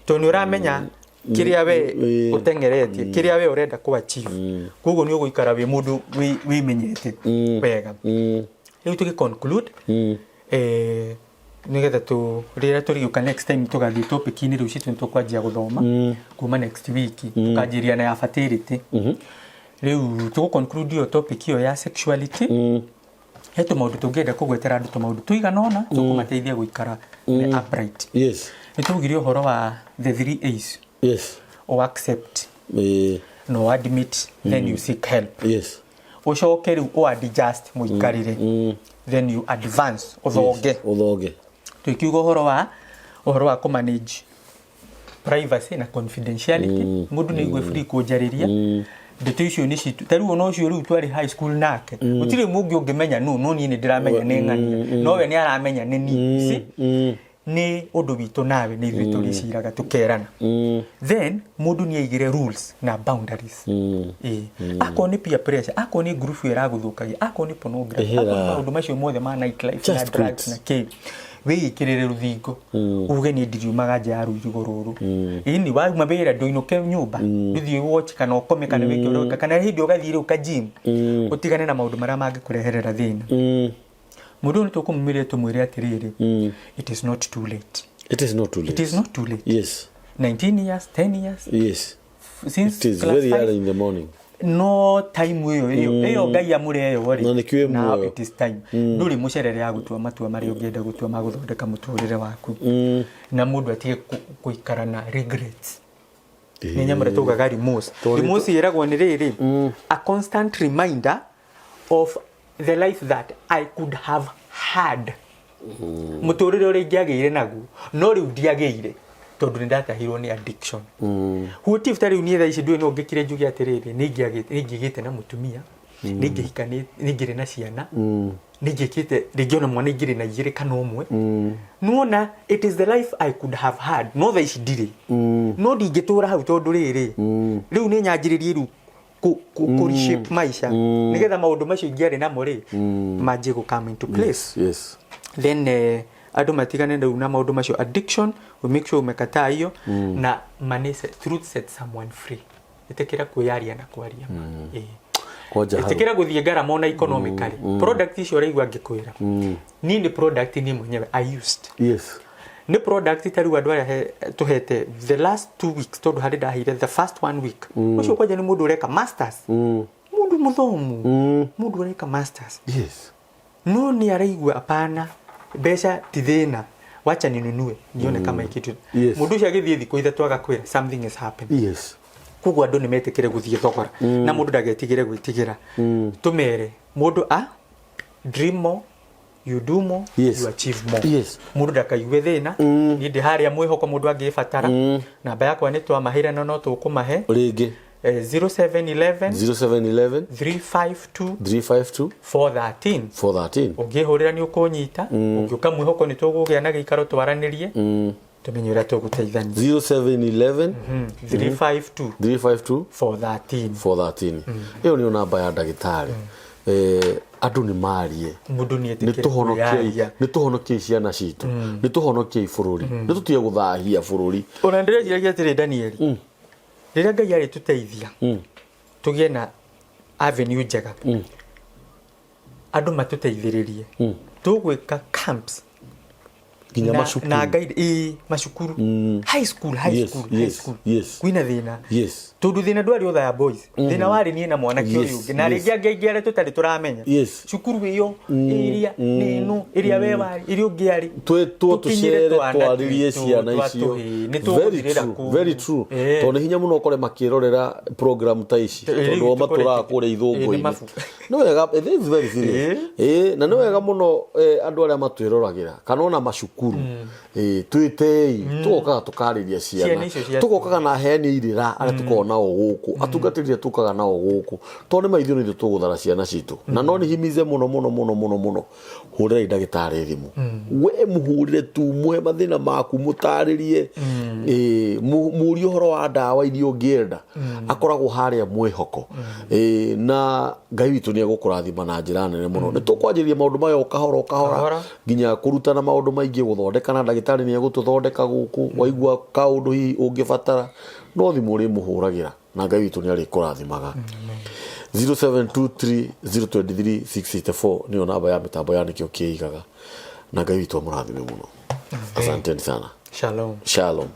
Tondũ nĩ ũramenya kĩrĩa we ũteng'eretie, kĩrĩa we ũrenda kũ achieve. Koguo nĩ ũgũikara wĩ mũndũ wĩmenyete wega. Rĩu tũgĩ conclude, nĩgetha rĩrĩa tũrĩũka next time tũgathiĩ topic-inĩ rĩu citũ nĩtũkwanjia gũthoma kuma next week, tũkanjĩrĩria na ya fertility. Rĩu tũgũ conclude ĩyo topic ĩyo ya sexuality. He tũmaũndũ tũngĩenda kũgwetera andũ, tũmaũndũ tũigana ũna tũkũmateithia gũikara me upright. Nĩ twaugire ũhoro wa the 3 A's. O accept. No admit, then you seek help. Ũcoke rĩu o adjust mũikarĩre. Then you advance, ũthonge. Ũthonge. Tũkiuga ũhoro wa kũ manage privacy na confidentiality. Mũndũ nĩ aigue free kũnjarĩria. Ndeto icio nĩ citũ. Ta rĩu ona ũcio rĩu twarĩ high school nake. Gũtirĩ mũngĩ ũngĩmenya nũ, no niĩ nĩ ndĩramenya nĩ ng'ania. No we nĩ aramenya nĩ niĩ. See? Nĩ ũndũ witũ nawe, nĩ ithuĩ tũrĩciraga tũkerana. Then mũndũ nĩ aigire rules na boundaries. Ĩĩ. Akorwo nĩ peer pressure, akorwo nĩ group ĩyo ĩragũthũkagia, akorwo nĩ pornography, Ehera. akorwo nĩ maũndũ macio mothe ma night life na Just drugs quit. na kĩ, wĩĩkĩrĩre rũthingo. Uge niĩ ndiriumaga nja ya rũirigo rũrũ. Ĩni wauma wĩra ndũinũke nyũmba, ndũthiĩ watch kana ũkome kana wĩke ũrĩa ũreka, kana hĩndĩ ũgathiĩ rĩu ka gym, ũtigane na maũndũ marĩa mangĩkũreherera thĩna. Mũndũ ũyũ nĩtũkũmũmĩrĩria tũmwĩre atĩrĩrĩ, it is not too late. It is not too late. It is not too late. 19 years, 10 years. Since It is class very five. early in the morning. No time ĩyo ĩyo ĩyo Ngai amũre ĩyo rĩ. Na nĩkĩo ĩ Now muoyo. it is time. Ndũrĩ mũcerere ya gũtua matua marĩa ũngĩenda gũtua ma gũthondeka mũtũrĩre waku. Na mũndũ atige gũikara na regrets. Nĩ nyamũ ĩrĩa taugaga remorse. Tondũ Remorse ĩragwo nĩ rĩrĩ, a constant reminder of the life that I could have had. Mũtũrĩre ũrĩa ingĩagĩire naguo, no rĩu ndiagĩire tondũ nĩ ndatahirwo nĩ addiction. What if ta rĩu niĩ thaa ici ndũĩ no ngĩkire njuge atĩrĩrĩ, nĩ ingĩgĩte na mũtumia, nĩ ingĩhikanĩte, nĩ ingĩrĩ na ciana, nĩ ingĩkĩte rĩngĩ ona mwana ingĩrĩ na igĩrĩ kana ũmwe. Nĩwona, it is the life I could have had, no thaa ici ndirĩ. No ndingĩtũra hau tondũ rĩrĩ, rĩu nĩ nyanjĩrĩrie rĩu kũ reshape maisha. Nĩgetha maũndũ macio ingĩarĩ namo rĩ, manjie gũ come into place. Then andũ matigane rĩu na maũndũ macio addiction, we make sure umekataa hiyo, na money set, truth set someone free. Ĩtĩkĩra kwĩyaria na kwaria ma. Ĩĩ. Kwanja hau. Ĩtĩkĩra gũthiĩ ngarama ona economically. Product icio ũraigua ngĩkwĩra. Niĩ nĩ product niĩ mwenyewe I used. Nĩ product ta rĩu andũ arĩa tũhete the last 2 weeks, tondũ harĩ ndaheire the first one week, ũcio kwanja nĩ mũndũ ũreka masters, mũndũ mũthomu, mũndũ ũreka masters, no nĩ araigua apana, mbeca ti thĩna, wacha ninunue nione kama ikitu. Mũndũ ũcio agĩthiĩ thikũ 3 agakwĩra something is happening. Koguo andũ nĩ metĩkĩre gũthiĩ thogora na mũndũ ndagetigĩre gwĩtigĩra. Tũmere mũndũ a dream more, you do more, you achieve more. Mũndũ ndakaigue thĩna. Niĩ ndĩ harĩa mwĩhoko, mũndũ angĩbatara namba yakwa nĩ twamahĩra no tũkũmahe. Rĩngĩ. 0711 0711 352 352 413. 413. Ũngĩhũrĩra nĩ ũkũnyita. Ũngĩũka mwĩhoko nĩ tũgũgĩa na gĩikaro twaranĩrie, tũmenye ũrĩa tũgũteithania. 0711 352 352 413. 413. Ĩyo nĩyo namba ya ndagĩtarĩ. Andũ nĩ marie. Mũndũ nĩ nĩ etĩkĩre tũhonokiei kwĩyaria. Nĩ tũhonokiei ciana citũ, nĩ tũhonokiei bũrũri, nĩ tũtige gũthahia bũrũri. Ona ndĩreciragia atĩrĩ, Daniel, rĩrĩa Ngai arĩtũteithia tũgĩe na avenue njega, andũ matũteithĩrĩrie, tũgwĩka camps nginya na, macukuru. Na guide, ĩ macukuru, high school, high school, high school. Kwĩna thĩna, tondũ thĩna ndwarĩ Othaya Boys, thĩna warĩ niĩ na mwanake ũyũ ũngĩ na rĩngĩ angĩ aingĩ arĩa tũtarĩ tũramenya. Cukuru ĩyo ĩrĩa nĩ ĩno ĩrĩa we warĩ, ĩrĩa ũngĩ arĩ. Twĩtwo Tũkinyĩre tũcere twana twarĩrie twitũ ciana twa icio. tũhĩĩ, nĩ Very tũgũthirĩra true, kũu. very true. Tondũ nĩ hinya mũno ũkore makĩrorera program ta ici, rĩu tondũ o tũkoretwo- matũraga kũrĩa nĩ ithũngũ-inĩ. mabu. Nĩ wega, it is very serious. Na nĩ wega mũno, andũ arĩa matwĩroragĩra kana ona macukuru, twĩtei, tũgokaga tũkarĩria ciana. Ciana icio cia Tũgokaga na aheani irĩra arĩa tũkoragwo nao gũkũ, atungatĩri arĩa tũkaga nao gũkũ, tondũ nĩ maithuĩ nĩ ithuĩ tũgũthara ciana citũ. Na no nĩ himize mũno mũno mũno mũno mũno, hũrĩrai ndagĩtarĩ thimũ. We mũhũrĩre tu, mũhe mathĩna maku, mũtarĩrie, mũrie ũhoro wa ndawa iria ũngĩenda. Akoragwo harĩa mwĩhoko. Na Ngai witũ nĩ egũkũrathima na njĩra nene mũno. Nĩ tũkwanjĩrĩria maũndũ maya o kahora o kahora, Kahora. Nginya kũrutana maũndũ maingĩ, gũthondeka, na ndagĩtarĩ nĩ egũtũthondeka gũkũ. Waigua kaũndũ hihi ũngĩbatara, no thimũ ũrĩmũhũragĩra na Ngai witũ nĩ arĩkũrathimaga. 0723 023 684 nĩyo namba ya mĩtambo ya Nĩkĩo Kĩigaga, na Ngai witũ amũrathime mũno. Asanteni sana. Shalom. Shalom.